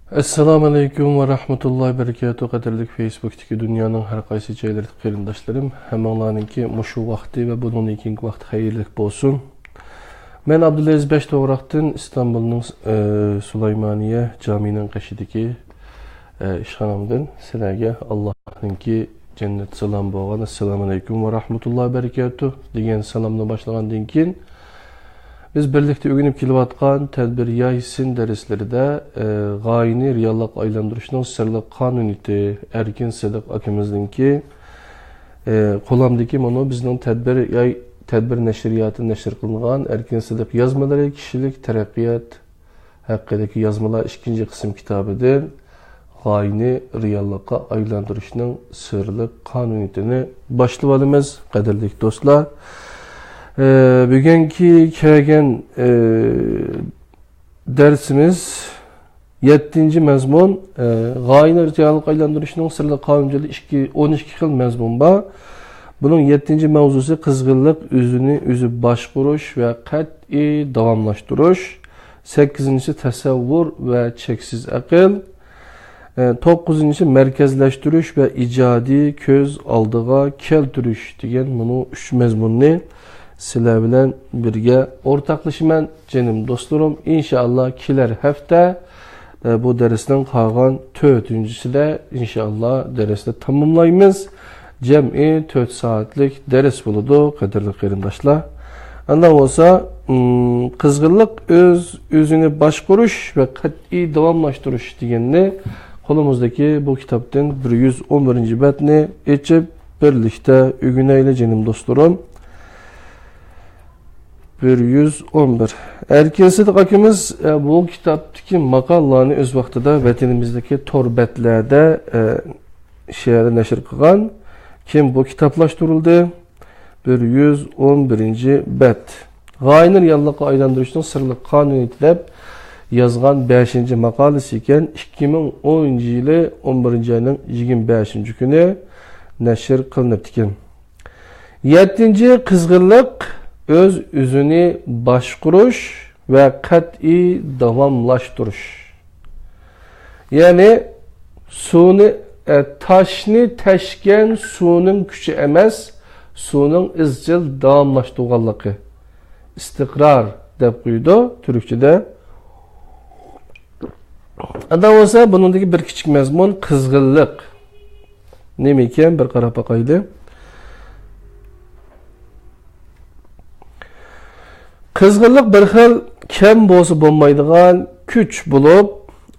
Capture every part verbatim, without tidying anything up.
ئەسسالامۇ ئەلەيكۇم ۋە رەھمەتۇللاھى ۋە بەرىكاتۇھ. قەدىرلىك فېيسبۇكتىكى دۇنيانىڭ ھەر قايسى جايلىرىدىكى قېرىنداشلىرىم، ھەممىڭلارنىڭكى مۇشۇ ۋاقتى ۋە بۇنىڭدىن كېيىنكى ۋاقتى خەيرلىك بولسۇن. مەن ئابدۇلئەزىز بەش توغراقتىن، ئىستانبۇلنىڭ، ئە، سۇلايمانىيە جامىنىڭ قېشىدىكى، ئە، ئىشخانامدىن سىلەرگە ئاللاھنىڭكى جەننەت سالامى بولغان ئەسسالامۇ ئەلەيكۇم ۋە رەھمەتۇللاھى ۋە بەرىكاتۇھ دېگەن سالامنى باشلىغاندىن كېيىن، بىز بىرلىكتە ئۆگىنىپ كېلىۋاتقان تەدبىر يايسىن دەرسلىرىدە، ئە، غايىنى رېئاللىققا ئايلاندۇرۇشنىڭ سىرلىق قانۇنىيىتى، ئەركىن سىدىق ئاكىمىزنىڭكى، ئە، قولامدىكى مانا بىزنىڭ تەدبىر ياي، تەدبىر نەشرىياتى نەشر قىلىنغان ئەركىن سىدىق يازمىلىرى، كىشىلىك تەرەققىيات ھەققىدىكى يازمىلار ئىككىنچى قىسىم كىتابىدىن غايىنى رېئاللىققا ئايلاندۇرۇشنىڭ سىرلىق قانۇنىيىتىنى باشلىۋالىمىز، قەدىرلىك دوستلار. ئە، بۈگۈنكى كەلگەن، ئە، دەرسىمىز يەتتىنچى مەزمۇن، ئە، غايىنى رېئاللىققا ئايلاندۇرۇشنىڭ سىرلىق قانۇنىيىتىدە ئىككى، ئون ئىككى خىل مەزمۇن بار. بۇنىڭ يەتتىنچى مەۋزۇسى قىزغىنلىق، ئۆزىنى ئۆزى باشقۇرۇش ۋە قەتئىي داۋاملاشتۇرۇش. سەككىزىنچىسى تەسەۋۋۇر ۋە چەكسىز ئەقىل. ئە، توققۇزىنچىسى مەركەزلەشتۈرۈش ۋە ئىجادىي كۆز ئالدىغا كەلتۈرۈش دېگەن مۇنۇ ئۈچ مەزمۇننى سىلەر بىلەن بىرگە ئورتاقلىشىمەن، جېنىم دوستلىرىم. ئىنشائاللا، كېلەر ھەپتە، ئە، بۇ دەرسنىڭ قالغان تۆتىنچىسىدە، ئىنشائاللا، دەرسنى تاماملايمىز. جەمئىي تۆت سائەتلىك دەرس بولىدۇ، قەدىرلىك قېرىنداشلار. ئانداق بولسا، ئىم، قىزغىنلىق، ئۆز، ئۆزىنى باشقۇرۇش ۋە قەتئىي داۋاملاشتۇرۇش دېگەننى قولىمىزدىكى بۇ كىتابتىن بىر يۈز ئون بىرىنچى بەتنى ئېچىپ، بىرلىكتە ئۆگىنەيلى، جېنىم دوستلىرىم. بىر يۈز ئون بىر. ئەركىن سىدىق ئاكىمىز، ئە، بۇ كىتابتىكى ماقالىلارنى ئۆز ۋاقتىدا ۋەتىنىمىزدىكى تور بەتلەردە، ئە، شەھەردە نەشر قىلغان. كېيىن بۇ كىتابلاشتۇرۇلدى. بىر يۈز ئون بىرىنچى بەت. غايىنى رېئاللىققا ئايلاندۇرۇشنىڭ سىرلىق قانۇنىيىتى دەپ يازغان بەشىنچى ماقالىسى ئىكەن، ئىككى مىڭ ئونىنچى يىلى ئون بىرىنچى ئاينىڭ يىگىرمە بەشىنچى كۈنى نەشر قىلىنىپتىكەن. يەتتىنچى، قىزغىنلىق، ئۆز-ئۆزىنى باشقۇرۇش ۋە قەتئىي داۋاملاشتۇرۇش. يەنى سۇنى، ئە، تاشنى تەشكەن سۇنىڭ كۈچى ئەمەس، سۇنىڭ ئىزچىل داۋاملاشتۇرغانلىقى. ئىستىقرار دەپ قويىدۇ تۈركچىدە. ئانداق بولسا، بۇنىڭدىكى بىر كىچىك مەزمۇن، قىزغىنلىق. نېمە ئىكەن، بىر قاراپ باقايلى. قىزغىنلىق بىر خىل كەم بولسا بولمايدىغان كۈچ بولۇپ،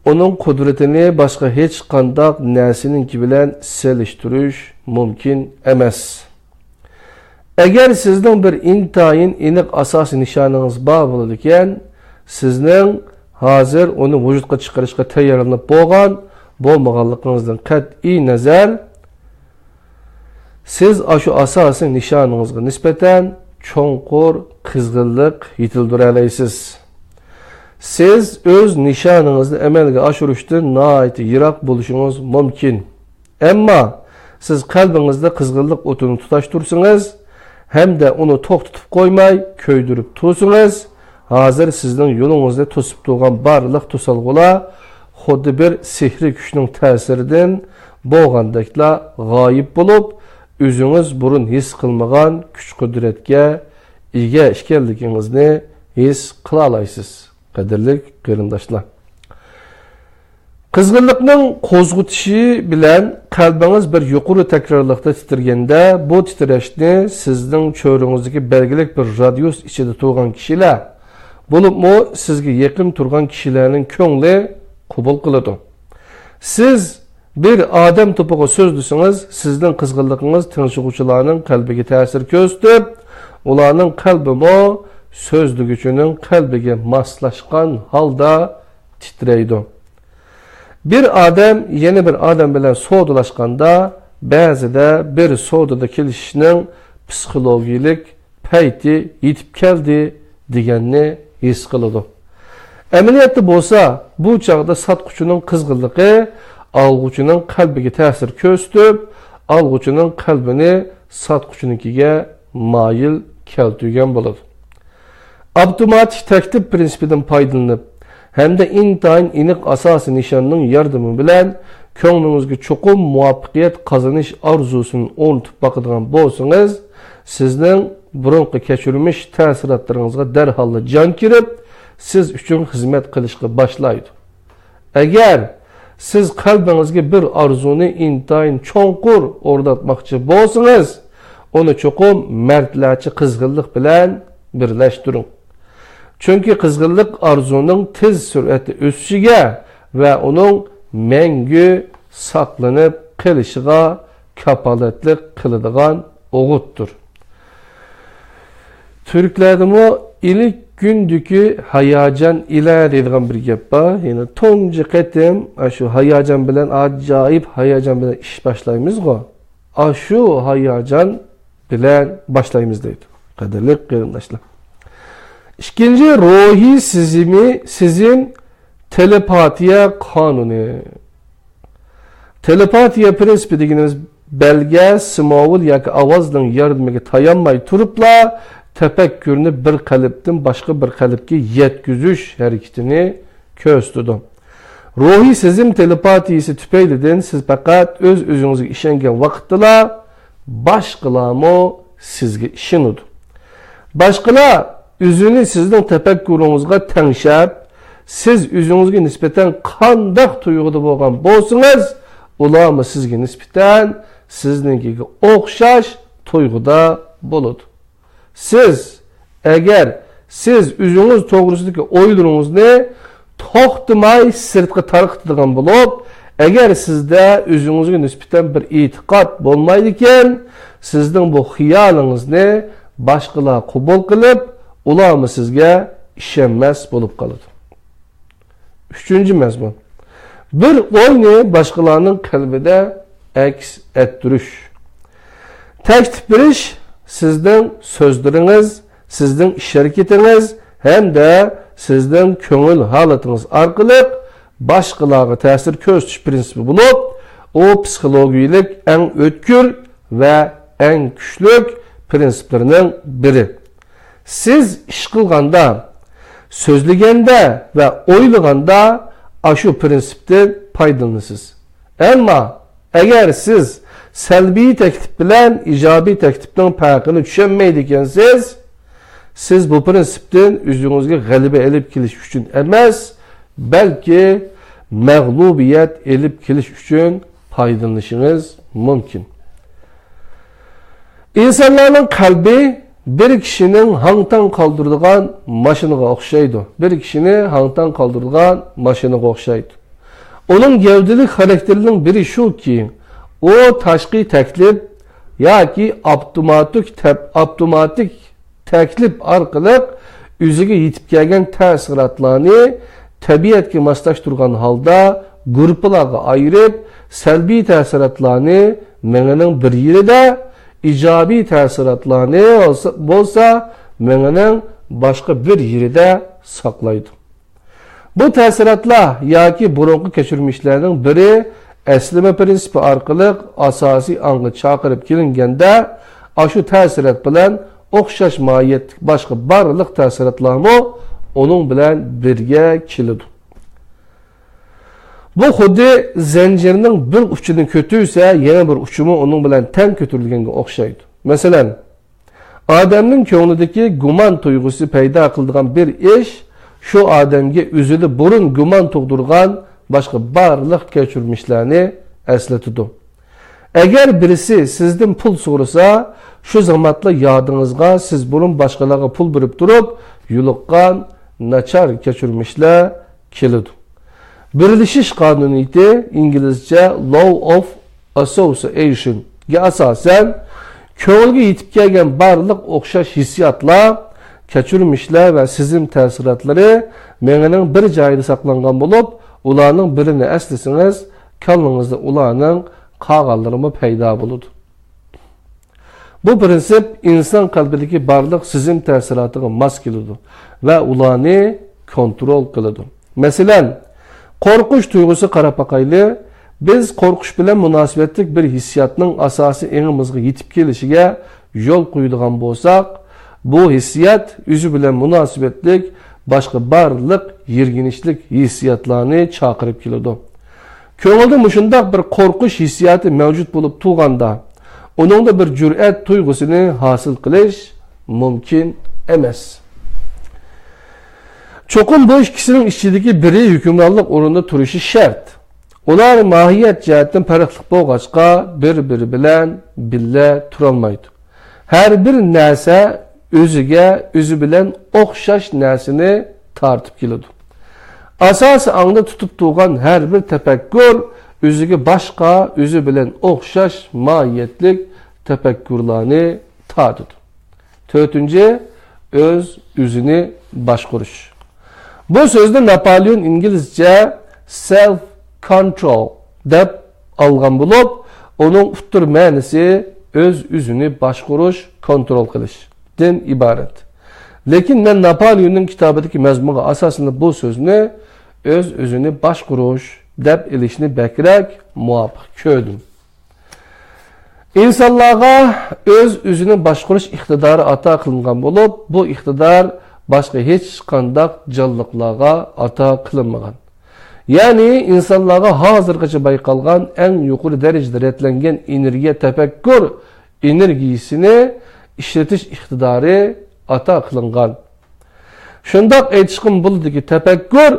ئۇنىڭ قۇدرىتىنى باشقا ھېچقانداق نەرسىنىڭكى بىلەن سېلىشتۇرۇش مۇمكىن ئەمەس. ئەگەر سىزنىڭ بىر ئىنتايىن ئېنىق ئاساسىي نىشانىڭىز بار بولىدىكەن، سىزنىڭ ھازىر ئۇنى ۋۇجۇدقا چىقىرىشقا تەييارلىنىپ بولغان بولمىغانلىقىڭىزدىن قەتئىي نەزەر، سىز ئاشۇ ئاساسىي نىشانىڭىزغا نىسبەتەن چوڭقۇر قىزغىنلىق يېتىلدۈرەلەيسىز. سىز ئۆز نىشانىڭىزنى ئەمەلگە ئاشۇرۇشتىن ناھايىتى يىراق بولۇشىڭىز مۇمكىن. ئەمما سىز قەلبىڭىزدە قىزغىنلىق ئوتىنى تۇتاشتۇرسىڭىز ھەمدە ئۇنى توختىتىپ قويماي كۆيدۈرۈپ تۇرسىڭىز، ھازىر سىزنىڭ يولىڭىزنى توسۇپ تۇرغان بارلىق توسالغۇلار خۇددى بىر سېھرىي كۈچنىڭ تەسىرىدىن بولغاندەكلا غايىب بولۇپ، ئۆزىڭىز بۇرۇن ھېس قىلمىغان كۈچ-قۇدرەتكە ئىگە ئىكەنلىكىڭىزنى ھېس قىلالايسىز. قەدىرلىك قېرىنداشلار، قىزغىنلىقنىڭ قوزغىتىشى بىلەن قەلبىڭىز بىر يۇقىرى تەكرارلىقتا تىترىگەندە، بۇ تىترەشنى سىزنىڭ چۆرىڭىزدىكى بەلگىلىك بىر رادىيۇس ئىچىدە تۇرغان كىشىلەر، بولۇپمۇ سىزگە يېقىن تۇرغان كىشىلەرنىڭ كۆڭلى قوبۇل قىلىدۇ. سىز بىر ئادەم توپىغا سۆزلىسىڭىز، سىزنىڭ قىزغىنلىقىڭىز تىڭشىغۇچىلارنىڭ قەلبىگە تەسىر كۆرسىتىپ، ئۇلارنىڭ قەلبىمۇ سۆزلىگۈچىنىڭ قەلبىگە ماسلاشقان ھالدا تىترەيدۇ. بىر ئادەم يەنە بىر ئادەم بىلەن سودىلاشقاندا، بەزىدە بىر سودىدا كېلىشىشنىڭ پسىخولوگىيىلىك پەيتى يېتىپ كەلدى دېگەننى ھېس قىلىدۇ. ئەمەلىيەتتە بولسا، بۇ چاغدا ساتقۇچىنىڭ قىزغىنلىقى ئالغۇچىنىڭ قەلبىگە تەسىر كۆرسىتىپ، ئالغۇچىنىڭ قەلبىنى ساتقۇچىنىڭكىگە مايىل كەلتۈرگەن بولىدۇ. ئاپتوماتىك تەكلىپ پىرىنسىپىدىن پايدىلىنىپ، ھەمدە ئىنتايىن ئېنىق ئاساسىي نىشاننىڭ ياردىمى بىلەن كۆڭلىڭىزگە چوقۇم مۇۋەپپەقىيەت قازىنىش ئارزۇسىنى ئورنىتىپ باقىدىغان بولسىڭىز، سىزنىڭ بۇرۇنقى كەچۈرمىش تەسىراتلىرىڭىزغا دەرھاللا جان كىرىپ، سىز ئۈچۈن خىزمەت قىلىشقا باشلايدۇ. ئەگەر سىز قەلبىڭىزگە بىر ئارزۇنى ئىنتايىن چوڭقۇر ئورناتماقچى بولسىڭىز، ئۇنى چوقۇم مەردلەرچە قىزغىنلىق بىلەن بىرلەشتۈرۈڭ. چۈنكى قىزغىنلىق ئارزۇنىڭ تېز سۈرئەتتە ئۆسۈشىگە ۋە ئۇنىڭ مەڭگۈ ساقلىنىپ قېلىشىغا كاپالەتلىك قىلىدىغان ئوغۇتتۇر. تۈركلەردىمۇ «ئىلك گۈندىكى ھاياجان ئىلە» دەيدىغان بىر گەپ بار. يەنى تۇنجى قېتىم شۇ ھاياجان بىلەن، ئاجايىپ ھاياجان بىلەن ئىش باشلايمىزغۇ، ئاشۇ ھاياجان بىلەن باشلايمىز دەيدۇ. قەدىرلىك قېرىنداشلار. ئىككىنچى، روھىي سېزىمى، سېزىم تېلېپاتىيە قانۇنى. تېلېپاتىيە پىرىنسىپى دېگىنىمىز بەلگە، سىمۋول ياكى ئاۋازنىڭ ياردىمىگە تايانماي تۇرۇپلا تەپەككۇرنى بىر قەلبتىن باشقا بىر قەلبكە يەتكۈزۈش ھەرىكىتىنى كۆرسىتىدۇ. روھىي سېزىم تېلېپاتىيىسى تۈپەيلىدىن سىز پەقەت ئۆز-ئۆزىڭىزگە ئىشەنگەن ۋاقىتتىلا باشقىلارمۇ سىزگە ئىشىنىدۇ. باشقىلار ئۆزىنى سىزنىڭ تەپەككۇرىڭىزغا تەڭشەپ، سىز ئۆزىڭىزگە نىسبەتەن قانداق تۇيغۇدا بولغان بولسىڭىز، ئۇلارمۇ سىزگە نىسبەتەن سىزنىڭكىگە ئوخشاش تۇيغۇدا بولىدۇ. سىز، ئەگەر سىز ئۆزىڭىز توغرىسىدىكى ئويلىرىڭىزنى توختىماي سىرتقا تارقىتىدىغان بولۇپ، ئەگەر سىزدە ئۆزىڭىزگە نىسبەتەن بىر ئېتىقاد بولمايدىكەن، سىزنىڭ بۇ خىيالىڭىزنى باشقىلار قوبۇل قىلىپ، ئۇلارمۇ سىزگە ئىشەنمەس بولۇپ قالىدۇ. ئۈچىنچى مەزمۇن. بىر ئوينى باشقىلارنىڭ قەلبىدە ئەكس ئەتتۈرۈش. تەكلىپ بېرىش سىزنىڭ سۆزلىرىڭىز، سىزنىڭ ئىش-ھەرىكىتىڭىز ھەمدە سىزنىڭ كۆڭۈل ھالىتىڭىز ئارقىلىق باشقىلارغا تەسىر كۆرسىتىش پىرىنسىپى بولۇپ، ئۇ پسىخولوگىيىلىك ئەڭ ئۆتكۈر ۋە ئەڭ كۈچلۈك پىرىنسىپلىرىنىڭ بىرى. سىز ئىش قىلغاندا، سۆزلىگەندە ۋە ئويلىغاندا ئاشۇ پىرىنسىپتىن پايدىلىنىسىز. ئەمما ئەگەر سىز سەلبىي تەكلىپ بىلەن ئىجابىي تەكلىپنىڭ پەرقىنى چۈشەنمەيدىكەنسىز، سىز بۇ پىرىنسىپتىن ئۆزىڭىزگە غەلىبە ئېلىپ كېلىش ئۈچۈن ئەمەس، بەلكى مەغلۇبىيەت ئېلىپ كېلىش ئۈچۈن پايدىلىنىشىڭىز مۇمكىن. ئىنسانلارنىڭ قەلبى بىر كىشىنىڭ ھاڭ-تاڭ قالدۇرىدىغان ماشىنىغا ئوخشايدۇ. بىر كىشىنى ھاڭ-تاڭ قالدۇرىدىغان ماشىنىغا ئوخشايدۇ. ئۇنىڭ گەۋدىلىك خاراكتېرىنىڭ بىرى شۇكى، ئۇ تاشقى تەكلىپ ياكى ئاپتوماتىك تەپ-، ئاپتوماتىك تەكلىپ ئارقىلىق ئۆزىگە يېتىپ كەلگەن تەسىراتلارنى تەبىئەتكە ماسلاشتۇرغان ھالدا گۇرۇپپىلارغا ئايرىپ، سەلبىي تەسىراتلارنى مېڭىنىڭ بىر يېرىدە، ئىجابىي تەسىراتلارنى بولسا، بولسا مېڭىنىڭ باشقا بىر يېرىدە ساقلايدۇ. بۇ تەسىراتلار ياكى بۇرۇنقى كەچۈرمىشلەرنىڭ بىرى ئەسلىمە پىرىنسىپى ئارقىلىق ئاساسىي ئاڭغا چاقىرىپ كېلىنگەندە، ئاشۇ تەسىرات بىلەن ئوخشاش ماھىيەتلىك باشقا بارلىق تەسىراتلارمۇ ئۇنىڭ بىلەن بىرگە كېلىدۇ. بۇ خۇددى زەنجىرنىڭ بىر ئۇچىنى كۆتۈرسە، يەنە بىر ئۇچىمۇ ئۇنىڭ بىلەن تەڭ كۆتۈرۈلگەنگە ئوخشايدۇ. مەسىلەن، ئادەمنىڭ كۆڭلىدىكى گۇمان تۇيغۇسى پەيدا قىلىدىغان بىر ئىش، شۇ ئادەمگە ئۆزىدە بۇرۇن گۇمان تۇغدۇرغان باشقا بارلىق كەچۈرمىشلەرنى ئەسلىتىدۇ. ئەگەر بىرسى سىزدىن پۇل سورىسا، شۇ زامانلا يادىڭىزغا سىز بۇرۇن باشقىلارغا پۇل بېرىپ تۇرۇپ يولۇققان ناچار كەچۈرمىشلەر كېلىدۇ. بىرلىشىش قانۇنىيىتى، ئىنگلىزچە Law of Association، گە ئاساسەن، كۆڭۈلگە يېتىپ كەلگەن بارلىق ئوخشاش ھېسسىياتلار، كەچۈرمىشلەر ۋە سېزىم تەسىراتلىرى مېڭىنىڭ بىر جايىدا ساقلانغان بولۇپ، ئۇلارنىڭ بىرىنى ئەسلىسىڭىز، كاللىڭىزدا ئۇلارنىڭ قالغانلىرىمۇ پەيدا بولىدۇ. بۇ پىرىنسىپ ئىنسان قەلبىدىكى بارلىق سېزىم تەسىراتىغا ماس كېلىدۇ ۋە ئۇلارنى كونترول قىلىدۇ. مەسىلەن، قورقۇش تۇيغۇسى قاراپ باقايلى. بىز قورقۇش بىلەن مۇناسىۋەتلىك بىر ھېسسىياتنىڭ ئاساسىي ئېڭىمىزغا يېتىپ كېلىشىگە يول قويىدىغان بولساق، بۇ ھېسسىيات ئۆزى بىلەن مۇناسىۋەتلىك باشقا بارلىق يىرگىنچلىك ھېسسىياتلارنى چاقىرىپ كېلىدۇ. كۆڭۈلدە مۇشۇنداق بىر قورقۇش ھېسسىياتى مەۋجۇت بولۇپ تۇرغاندا، ئۇنىڭدا بىر جۈرئەت تۇيغۇسىنى ھاسىل قىلىش مۇمكىن ئەمەس. چوقۇم بۇ ئىككىسىنىڭ ئىچىدىكى بىرى ھۆكۈمرانلىق ئورنىدا تۇرۇشى شەرت. ئۇلار ماھىيەت جەھەتتىن پەرقلىق بولغاچقا، بىر-بىرى بىلەن بىللە تۇرالمايدۇ. ھەر بىر نەرسە ئۆزىگە، ئۆزى بىلەن ئوخشاش نەرسىنى تارتىپ كېلىدۇ. ئاساسىي ئاڭدا تۇتۇپ تۇرغان ھەر بىر تەپەككۇر ئۆزىگە باشقا، ئۆزى بىلەن ئوخشاش ماھىيەتلىك تەپەككۇرلارنى تارتىدۇ. تۆتىنچى، ئۆز-ئۆزىنى باشقۇرۇش. بۇ سۆزنى ناپالېئون ئىنگلىزچە سېلف كونترول دەپ ئالغان بولۇپ، ئۇنىڭ ئۇتتۇرا مەنىسى ئۆز-ئۆزىنى باشقۇرۇش، كونترول قىلىشتىن ئىبارەت. لېكىن مەن ناپالېئوننىڭ كىتابىدىكى مەزمۇنغا ئاساسلىنىپ بۇ سۆزنى ئۆز-ئۆزىنى باشقۇرۇش دەپ ئېلىشنى بەكرەك مۇۋاپىق كۆردۈم. ئىنسانلارغا ئۆز-ئۆزىنى باشقۇرۇش ئىقتىدارى ئاتا قىلىنغان بولۇپ، بۇ ئىقتىدار باشقا ھېچقانداق جانلىقلارغا ئاتا قىلىنمىغان. يەنى ئىنسانلارغا ھازىرغىچە بايقالغان ئەڭ يۇقىرى دەرىجىدە رەتلەنگەن ئېنېرگىيە، تەپەككۇر ئېنېرگىيىسىنى ئىشلىتىش ئىقتىدارى ئاتا قىلىنغان. شۇنداق ئېيتىشقىمۇ بولىدۇكى، تەپەككۇر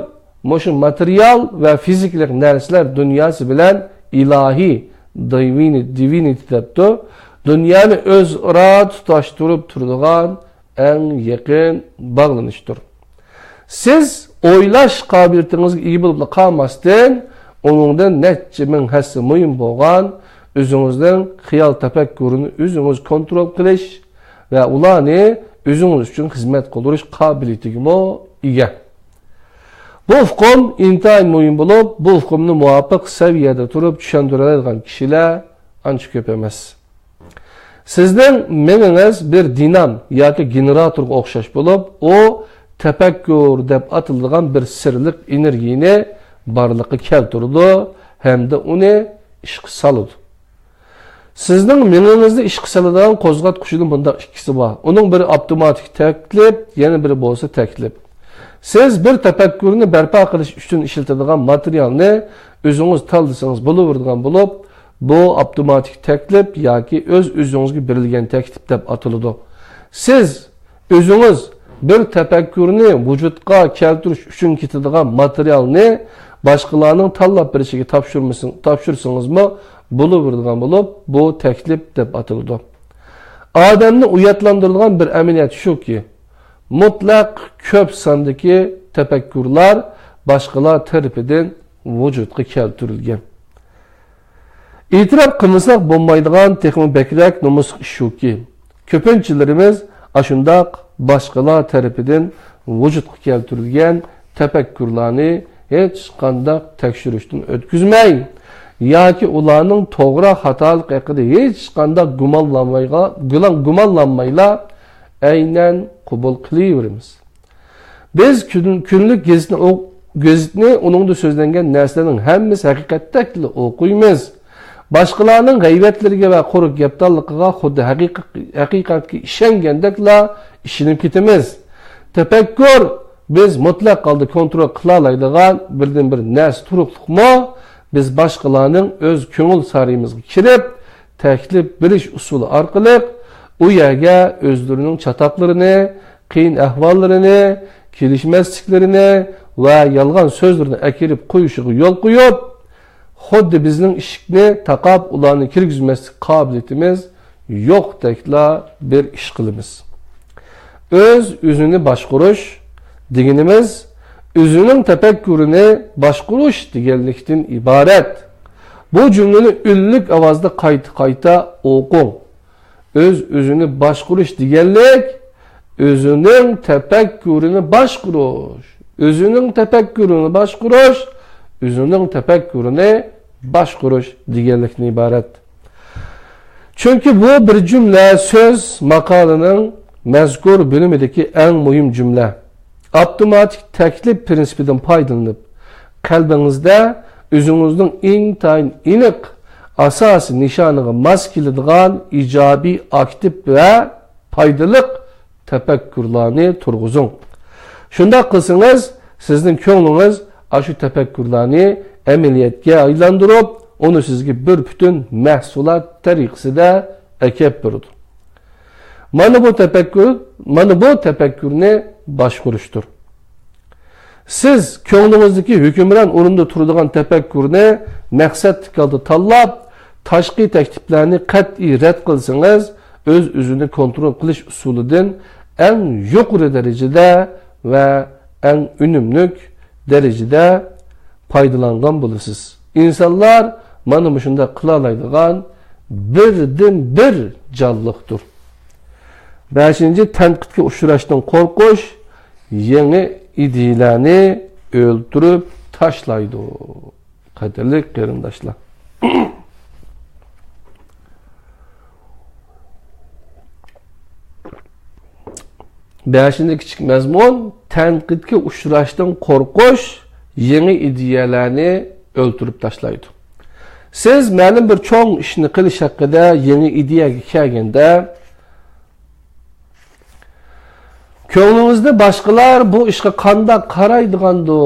مۇشۇ ماتېرىيال ۋە فىزىكىلىق نەرسىلەر دۇنياسى بىلەن ئىلاھىي، دىۋىنى-، دىۋىنىتى دەپتۇ، دۇنيانى ئۆزئارا تۇتاشتۇرۇپ تۇرىدىغان ئەڭ يېقىن باغلىنىشتۇر. سىز ئويلاش قابىلىيىتىڭىزگە ئىگە بولۇپلا قالماستىن، ئۇنىڭدىن نەچچە مىڭ ھەسسە مۇھىم بولغان ئۆزىڭىزنىڭ خىيال تەپەككۇرىنى ئۆزىڭىز كونترول قىلىش ۋە ئۇلارنى ئۆزىڭىز ئۈچۈن خىزمەت قىلدۇرۇش قابىلىيىتىگىمۇ ئىگە. بۇ ئۇقۇم ئىنتايىن مۇھىم بولۇپ، بۇ ئۇقۇمنى مۇۋاپىق سەۋىيەدە تۇرۇپ چۈشەندۈرەلەيدىغان كىشىلەر ئانچە كۆپ ئەمەس. سىزنىڭ مېڭىڭىز بىر دىنام ياكى گېنېراتورغا ئوخشاش بولۇپ، ئۇ تەپەككۇر دەپ ئاتىلىدىغان بىر سىرلىق ئېنېرگىيىنى بارلىققا كەلتۈرىدۇ ھەمدە ئۇنى ئىشقا سالىدۇ. سىزنىڭ مېڭىڭىزنى ئىشقا سالىدىغان قوزغاتقۇچىدىن بۇنداق ئىككىسى بار. ئۇنىڭ بىرى ئاپتوماتىك تەكلىپ، يەنە بىرى بولسا تەكلىپ. سىز بىر تەپەككۇرنى بەرپا قىلىش ئۈچۈن ئىشلىتىدىغان ماتېرىيالنى ئۆزىڭىز تاللىسىڭىز بولۇۋېرىدىغان بولۇپ، بۇ ئاپتوماتىك تەكلىپ ياكى ئۆز-ئۆزىڭىزگە بېرىلگەن تەكلىپ دەپ ئاتىلىدۇ. سىز ئۆزىڭىز بىر تەپەككۇرنى ۋۇجۇدقا كەلتۈرۈش ئۈچۈن كېتىدىغان ماتېرىيالنى باشقىلارنىڭ تاللاپ بېرىشىگە تاپشۇرمىسىڭ-، تاپشۇرسىڭىزمۇ بولۇۋېرىدىغان بولۇپ، بۇ تەكلىپ دەپ ئاتىلىدۇ. ئادەمنى ئۇياتلاندۇرىدىغان بىر ئەمەلىيەت شۇكى، مۇتلەق كۆپ ساندىكى تەپەككۇرلار باشقىلار تەرىپىدىن ۋۇجۇدقا كەلتۈرۈلگەن. ئېتىراپ قىلمىساق بولمايدىغان تېخىمۇ بەكرەك نومۇسلۇق ئىش شۇكى، كۆپىنچىلىرىمىز ئاشۇنداق باشقىلار تەرىپىدىن ۋۇجۇدقا كەلتۈرۈلگەن تەپەككۇرلارنى ھېچقانداق تەكشۈرۈشتىن ئۆتكۈزمەي ياكى ئۇلارنىڭ توغرا خاتالىقى ھەققىدە ھېچقانداق گۇمانلانمايغا-، گۇلان-، گۇمانلانمايلا ئەينەن قوبۇل قىلىۋېرىمىز. بىز كۈن-، كۈنلۈك گېزىتنى ئو-، گېزىتنى، ئۇنىڭدا سۆزلەنگەن نەرسىلەرنىڭ ھەممىسى ھەقىقەتتەكلا ئوقۇيمىز. باشقىلارنىڭ غەيۋەتلىرىگە ۋە قۇرۇق گەپدانلىقىغا خۇددى ھەقىقەت-، ھەقىقەتكە ئىشەنگەندەكلا ئىشىنىپ كېتىمىز. تەپەككۇر، بىز مۇتلەق ھالدا كونترول قىلالايدىغان بىردىنبىر نەرسە تۇرۇقلۇقمۇ؟ بىز باشقىلارنىڭ ئۆز كۆڭۈل سارىيىمىزغا كىرىپ، تەكلىپ بېرىش ئۇسۇلى ئارقىلىق ئۇ يەرگە ئۆزلىرىنىڭ چاتاقلىرىنى، قىيىن ئەھۋاللىرىنى، كېلىشمەسلىكلىرىنى ۋە يالغان سۆزلىرىنى ئەكىرىپ قويۇشىغا يول قويۇپ، خۇددى بىزنىڭ ئىشىكنى تاقاپ، ئۇلارنى كىرگۈزمەسلىك قابىلىيىتىمىز يوقتەكلا بىر ئىش قىلىمىز. ئۆز-ئۆزىنى باشقۇرۇش دېگىنىمىز ئۆزىنىڭ تەپەككۇرىنى باشقۇرۇش دېگەنلىكتىن ئىبارەت. بۇ جۈملىنى ئۈنلۈك ئاۋازدا قايتا-قايتا ئوقۇڭ. ئۆز-ئۆزىنى باشقۇرۇش دېگەنلىك، ئۆزىنىڭ تەپەككۇرىنى باشقۇرۇش. ئۆزىنىڭ تەپەككۇرىنى باشقۇرۇش، ئۆزىنىڭ تەپەككۇرىنى باشقۇرۇش دېگەنلىكتىن ئىبارەت. چۈنكى بۇ بىر جۈملە سۆز ماقالىنىڭ مەزكۇر بۆلۈمىدىكى ئەڭ مۇھىم جۈملە. ئاپتوماتىك تەكلىپ پىرىنسىپىدىن پايدىلىنىپ، قەلبىڭىزدە ئۆزىڭىزنىڭ ئىنتايىن ئېنىق، ئاساسىي نىشانىغا ماس كېلىدىغان ئىجابىي، ئاكتىپ ۋە پايدىلىق تەپەككۇرلارنى تۇرغۇزۇڭ. شۇنداق قىلسىڭىز، سىزنىڭ كۆڭلىڭىز ئاشۇ تەپەككۇرلارنى ئەمەلىيەتكە ئايلاندۇرۇپ، ئۇنى سىزگە بىر پۈتۈن مەھسۇلات تەرىقىسىدە ئەكەپ بېرىدۇ. مانا بۇ تەپەككۇر، مانا بۇ تەپەككۇرنى باشقۇرۇشتۇر. سىز كۆڭلىڭىزدىكى ھۆكۈمران ئورۇندا تۇرىدىغان تەپەككۇرنى مەقسەتلىك ھالدا تاللاپ، تاشقى تەكلىپلەرنى قەتئىي رەت قىلسىڭىز، ئۆز-ئۆزىنى كونترول قىلىش ئۇسۇلىدىن ئەڭ يۇقىرى دەرىجىدە ۋە ئەڭ ئۈنۈملۈك دەرىجىدە پايدىلانغان بولىسىز. ئىنسانلار مانا مۇشۇنداق قىلالايدىغان بىردىنبىر جانلىقتۇر. بەشىنچى، تەنقىدكە ئۇچراشتىن قورقۇش يېڭى ئىدىيەلەرنى ئۆلتۈرۈپ تاشلايدۇ. قەدىرلىك قېرىنداشلار. بەشىنچى كىچىك مەزمۇن، تەنقىدكە ئۇچراشتىن قورقۇش يېڭى ئىدىيەلەرنى ئۆلتۈرۈپ تاشلايدۇ. سىز مەلۇم بىر چوڭ ئىشنى قىلىش ھەققىدە يېڭى ئىدىيەگە كەلگەندە، كۆڭلىڭىزدە باشقىلار بۇ ئىشقا قانداق قارايدىغاندۇ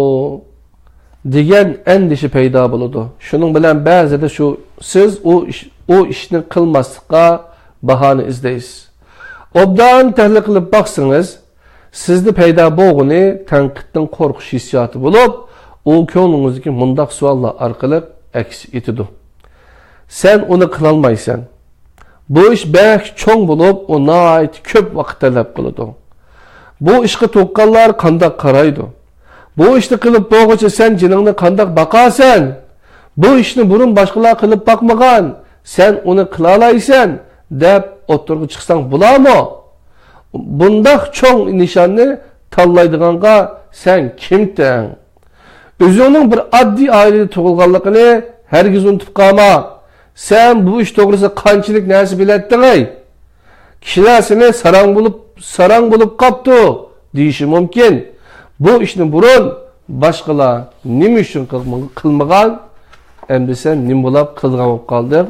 دېگەن ئەندىشە پەيدا بولىدۇ. شۇنىڭ بىلەن بەزىدە شۇ، سىز ئۇ ئىش، ئۇ ئىشنى قىلماسلىققا باھانە ئىزدەيسىز. ئوبدان تەھلىل قىلىپ باقسىڭىز، سىزدە پەيدا بولغىنى تەنقىدتىن قورقۇش ھېسسىياتى بولۇپ، ئۇ كۆڭلىڭىزدىكى مۇنداق سوئاللار ئارقىلىق ئەكس ئېتىدۇ. سەن ئۇنى قىلالمايسەن. بۇ ئىش بەك چوڭ بولۇپ، ئۇ ناھايىتى كۆپ ۋاقىت تەلەپ قىلىدۇ. بۇ ئىشقا تۇغقانلار قانداق قارايدۇ؟ بۇ ئىشنى قىلىپ بولغۇچە سەن جېنىڭنى قانداق باقارسەن؟ بۇ ئىشنى بۇرۇن باشقىلار قىلىپ باقمىغان، سەن ئۇنى قىلالايسەن، دەپ ئوتتۇرىغا چىقساڭ بولارمۇ؟ بۇنداق چوڭ نىشاننى تاللايدىغانغا سەن كىمتىڭ؟ ئۆزۈڭنىڭ بىر ئاددىي ئائىلىدە تۇغۇلغانلىقىنى ھەرگىز ئۇنتۇپ قالما. سەن بۇ ئىش توغرىسىدا قانچىلىك نەرسە بىلەتتىڭەي؟ كىشىلەر سېنى ساراڭ بولۇپ، ساراڭ بولۇپ قاپتۇ دېيىشى مۇمكىن. بۇ ئىشنى بۇرۇن باشقىلار نېمە ئۈچۈن قىلمىغان؟ ئەمدى سەن نېمە بولاپ قىلىدىغان بولۇپ قالدىڭ؟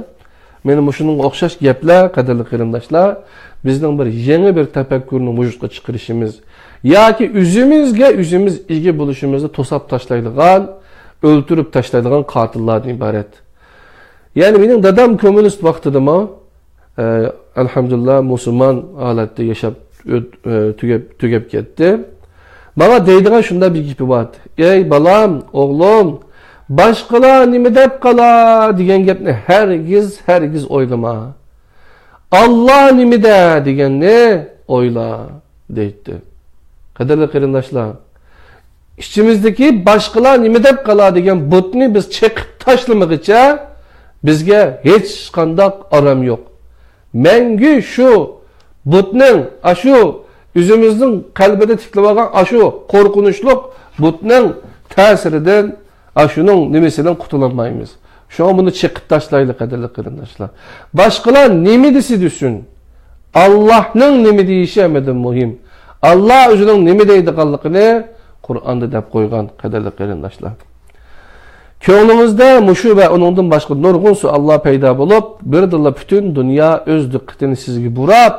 مانا مۇشۇنىڭغا ئوخشاش گەپلەر، قەدىرلىك قېرىنداشلار، بىزنىڭ بىر يېڭى بىر تەپەككۇرنى ۋۇجۇدقا چىقىرىشىمىز ياكى ئۆزىمىزگە ئۆزىمىز ئىگە بولۇشىمىزنى توساپ تاشلايدىغان، ئۆلتۈرۈپ تاشلايدىغان قاتىللاردىن ئىبارەت. يەنى مېنىڭ دادام كوممۇنىست ۋاقتىدىمۇ، ئە، ئەلھەمدۇلىللا، مۇسۇلمان ھالەتتە ياشاپ ئۆت-، ئە، تۈگەپ، تۈگەپ كەتتى. ماڭا دەيدىغان شۇنداق بىر گېپى بار. ئەي بالام، ئوغلۇم، باشقىلار نېمە دەپ قالار دېگەن گەپنى ھەرگىز، ھەرگىز ئويلىما. ئاللا نېمە دە دېگەننى ئويلا، دەيتتى. قەدىرلىك قېرىنداشلار، ئىچىمىزدىكى باشقىلار نېمە دەپ قالار دېگەن بۇتنى بىز چېقىپ تاشلىمىغىچە بىزگە ھېچقانداق ئارام يوق. مەڭگۈ شۇ بۇتنىڭ، ئاشۇ ئۆزىمىزنىڭ قەلبىدە تىكلىۋالغان ئاشۇ قورقۇنچلۇق بۇتنىڭ تەسىرىدىن، ئاشۇنىڭ نېمىسىدىن قۇتۇلالمايمىز. شۇڭا بۇنى چېقىپ تاشلايلى، قەدىرلىك قېرىنداشلار. باشقىلار نېمە دېسە دېسۇن، ئاللاھنىڭ نېمە دېيىشى ھەممىدىن مۇھىم. ئاللا ئۆزىنىڭ نېمە دەيدىغانلىقىنى قۇرئاندا دەپ قويغان، قەدىرلىك قېرىنداشلار. كۆڭلىڭىزدە مۇشۇ ۋە ئۇنىڭدىن باشقا نۇرغۇن سوئاللار پەيدا بولۇپ، بىردىنلا پۈتۈن دۇنيا ئۆز دىققىتىنى سىزگە بۇراپ،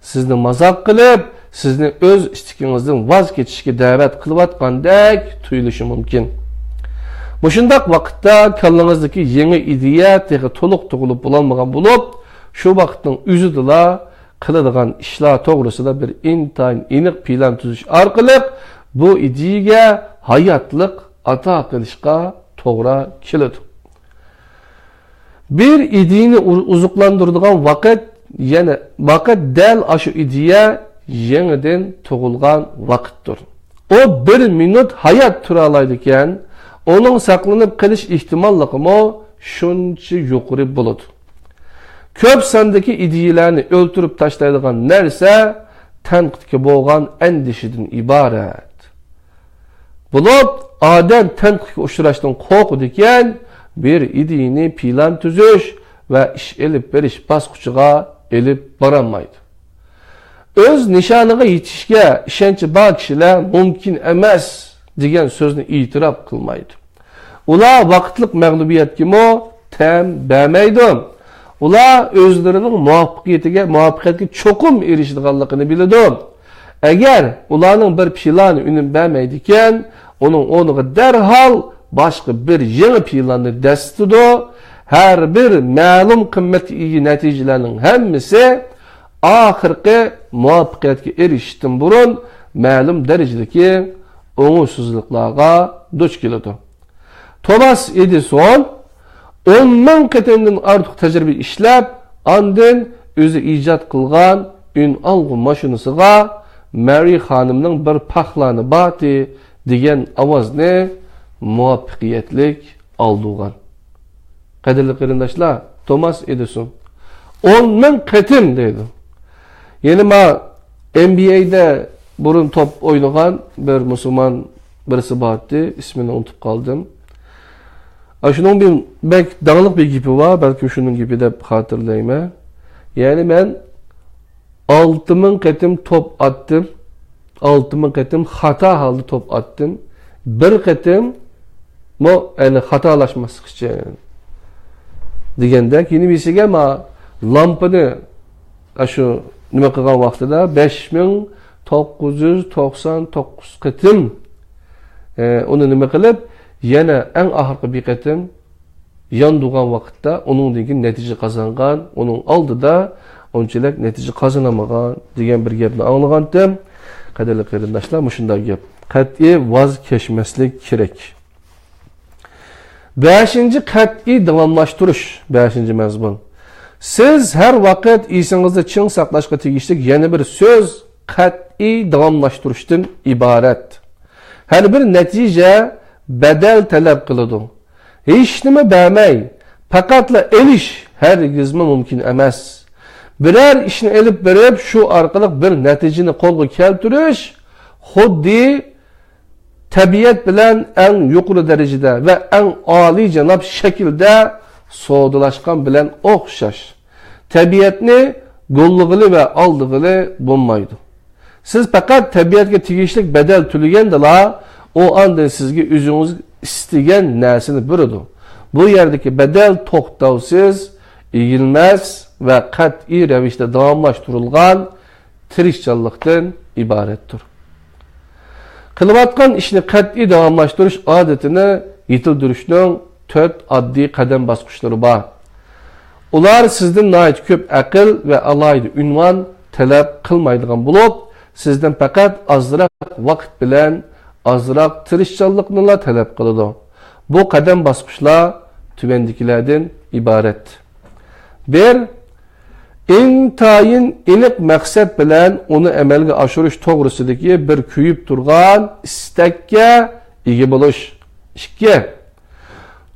سىزنى مازاق قىلىپ، سىزنى ئۆز ئىستىكىڭىزدىن ۋاز كېچىشكە دەۋەت قىلىۋاتقاندەك تۇيۇلۇشى مۇمكىن. مۇشۇنداق ۋاقىتتا كاللىڭىزدىكى يېڭى ئىدىيە تېخى تولۇق تۇغۇلۇپ بولالمىغان بولۇپ، شۇ ۋاقىتنىڭ ئۆزىدىلا قىلىدىغان ئىشلار توغرىسىدا بىر ئىنتايىن ئېنىق پىلان تۈزۈش ئارقىلىق بۇ ئىدىيەگە ھاياتلىق ئاتا قىلىشقا توغرا كېلىدۇ. بىر ئىدىيىنى ئۇ-، ئوزۇقلاندۇرىدىغان ۋاقىت، يەنە ۋاقىت دەل ئاشۇ ئىدىيە يېڭىدىن تۇغۇلغان ۋاقىتتۇر. ئۇ بىر مىنۇت ھايات تۇرالايدىكەن، ئۇنىڭ ساقلىنىپ قېلىش ئېھتىماللىقىمۇ شۇنچە يۇقىرى بولىدۇ. كۆپ ساندىكى ئىدىيەلەرنى ئۆلتۈرۈپ تاشلايدىغان نەرسە تەنقىدكە بولغان ئەندىشىدىن ئىبارەت. بولۇپ، ئادەم تەنقىدكە ئۇچراشتىن قورقىدىكەن، بىر ئىدىيىنى پىلان تۈزۈش ۋە ئىش ئېلىپ بېرىش باسقۇچىغا ئېلىپ بارالمايدۇ. ئۆز نىشانىغا يېتىشكە ئىشەنچى بار كىشىلەر مۇمكىن ئەمەس دېگەن سۆزنى ئېتىراپ قىلمايدۇ. ئۇلار ۋاقىتلىق مەغلۇبىيەتكىمۇ تەم بەرمەيدۇ. ئۇلار ئۆزلىرىنىڭ مۇۋەپپەقىيىتىگە، مۇۋەپپەقىيەتكە چوقۇم ئېرىشىدىغانلىقىنى بىلىدۇ. ئەگەر ئۇلارنىڭ بىر پىلانى ئۈنۈم بەرمەيدىكەن، ئۇنىڭ ئورنىغا دەرھال باشقا بىر يېڭى پىلاننى دەسسىتىدۇ. ھەر بىر مەلۇم قىممەتكە ئىگە نەتىجىلەرنىڭ ھەممىسى ئاخىرقى مۇۋەپپەقىيەتكە ئېرىشىشتىن بۇرۇن مەلۇم دەرىجىدىكى ئوڭۇشسىزلىقلارغا دۇچ كېلىدۇ. توماس ئېدىسون ئون مىڭ قېتىمدىن ئارتۇق تەجرىبە ئىشلەپ، ئاندىن ئۆزى ئىجاد قىلغان ئۈنئالغۇ ماشىنىسىغا مارى خانىمنىڭ بىر پاخلانى باتى دېگەن ئاۋازنى مۇۋەپپەقىيەتلىك ئالدۇرغان. قەدىرلىك قېرىنداشلار، توماس ئېدىسون ئون مىڭ قېتىم دەيدۇ. يەنە ما ئېن بى ئەيدە بۇرۇن توپ ئوينىغان بىر مۇسۇلمان بىرسى بارتى، ئىسمىنى ئۇنتۇپ قالدىم. ئاشۇنىڭ بىر بەك داڭلىق بىر گېپى بار، بەلكىم شۇنىڭ گېپى دەپ خاتىرىلەيمەن. يەنى مەن ئالتە مىڭ قېتىم توپ ئاتتىم، ئالتە مىڭ قېتىم خاتا ھالدا توپ ئاتتىم، بىر قېتىممۇ، يەنى خاتالاشماسلىق ئۈچۈن دېگەندەك، يەنە بىرسىگە ما لامپىنى ئاشۇ نېمە قىلغان ۋاقتىدا بەش مىڭ توققۇز يۈز توقسان توققۇز قېتىم، ئە، ئۇنى نېمە قىلىپ، يەنە ئەڭ ئاخىرقى بىر قېتىم ياندۇرغان ۋاقىتتا ئۇنىڭدىن كېيىن نەتىجە قازانغان، ئۇنىڭ ئالدىدا ئۇنچىلىك نەتىجە قازىنالمىغان دېگەن بىر گەپنى ئاڭلىغانتىم. قەدىرلىك قېرىنداشلار، مۇشۇنداق گەپ. قەتئىي ۋاز كەچمەسلىك كېرەك. بەشىنچى، قەتئىي داۋاملاشتۇرۇش. بەشىنچى مەزمۇن. سىز ھەر ۋاقىت ئېسىڭىزدە چىڭ ساقلاشقا تېگىشلىك يەنە بىر سۆز قەتئىي داۋاملاشتۇرۇشتىن ئىبارەت. ھەر بىر نەتىجە بەدەل تەلەپ قىلىدۇ. ھېچنېمە بەرمەي، پەقەتلا ئېلىش ھەرگىزمۇ مۇمكىن ئەمەس. بىرەر ئىشنى ئېلىپ بېرىپ، شۇ ئارقىلىق بىر نەتىجىنى قولغا كەلتۈرۈش خۇددى تەبىئەت بىلەن ئەڭ يۇقىرى دەرىجىدە ۋە ئەڭ ئالىيجاناب شەكىلدە سودىلاشقان بىلەن ئوخشاش. تەبىئەتنى گوللىغىلى ۋە ئالدىغىلى بولمايدۇ. سىز پەقەت تەبىئەتكە تېگىشلىك بەدەل تۆلىگەندىلا، ئۇ ئاندىن سىزگە ئۆزىڭىز ئىستىگەن نەرسىنى بېرىدۇ. بۇ يەردىكى بەدەل توختاۋسىز، ئېگىلمەس ۋە قەتئىي رەۋىشتە داۋاملاشتۇرۇلغان تىرىشچانلىقتىن ئىبارەتتۇر. قىلىۋاتقان ئىشنى قەتئىي داۋاملاشتۇرۇش ئادىتىنى يېتىلدۈرۈشنىڭ تۆت ئاددىي قەدەم باسقۇچلىرى بار. ئۇلار سىزدىن ناھايىتى كۆپ ئەقىل ۋە ئالاھىدە ئۇنۋان تەلەپ قىلمايدىغان بولۇپ، سىزدىن پەقەت ئازراق ۋاقىت بىلەن ئازراق تىرىشچانلىقنىلا تەلەپ قىلىدۇ. بۇ قەدەم باسقۇچلار تۆۋەندىكىلەردىن ئىبارەت. بىر، ئىنتايىن ئېنىق مەقسەت بىلەن ئۇنى ئەمەلگە ئاشۇرۇش توغرىسىدىكى بىر كۆيۈپ تۇرغان ئىستەككە ئىگە بولۇش. ئىككى،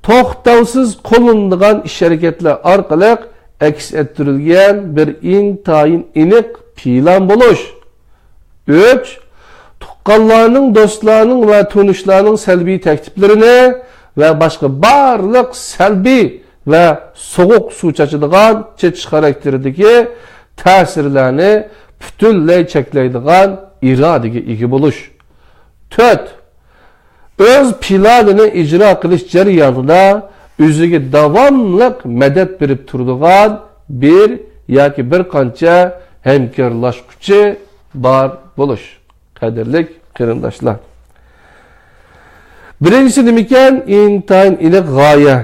توختاۋسىز قوللىنىدىغان ئىش-ھەرىكەتلەر ئارقىلىق ئەكس ئەتتۈرۈلگەن بىر ئىنتايىن ئېنىق پىلان بولۇش. ئۈچ، تۇغقانلارنىڭ، دوستلارنىڭ ۋە تونۇشلارنىڭ سەلبىي تەكلىپلىرىنى ۋە باشقا بارلىق سەلبىي ۋە سوغۇق سۇ چاچىدىغان چېچىش خاراكتېرىدىكى تەسىرلەرنى پۈتۈنلەي چەكلەيدىغان ئىرادىگە ئىگە بولۇش. تۆت، ئۆز پىلانىنى ئىجرا قىلىش جەريانىدا ئۆزىگە داۋاملىق مەدەت بېرىپ تۇرىدىغان بىر ياكى بىر قانچە ھەمكارلاشقۇچى بار بولۇش. قەدىرلىك قېرىنداشلار، بىرىنچىسى نېمىكەن؟ ئىنتايىن ئېنىق غايە،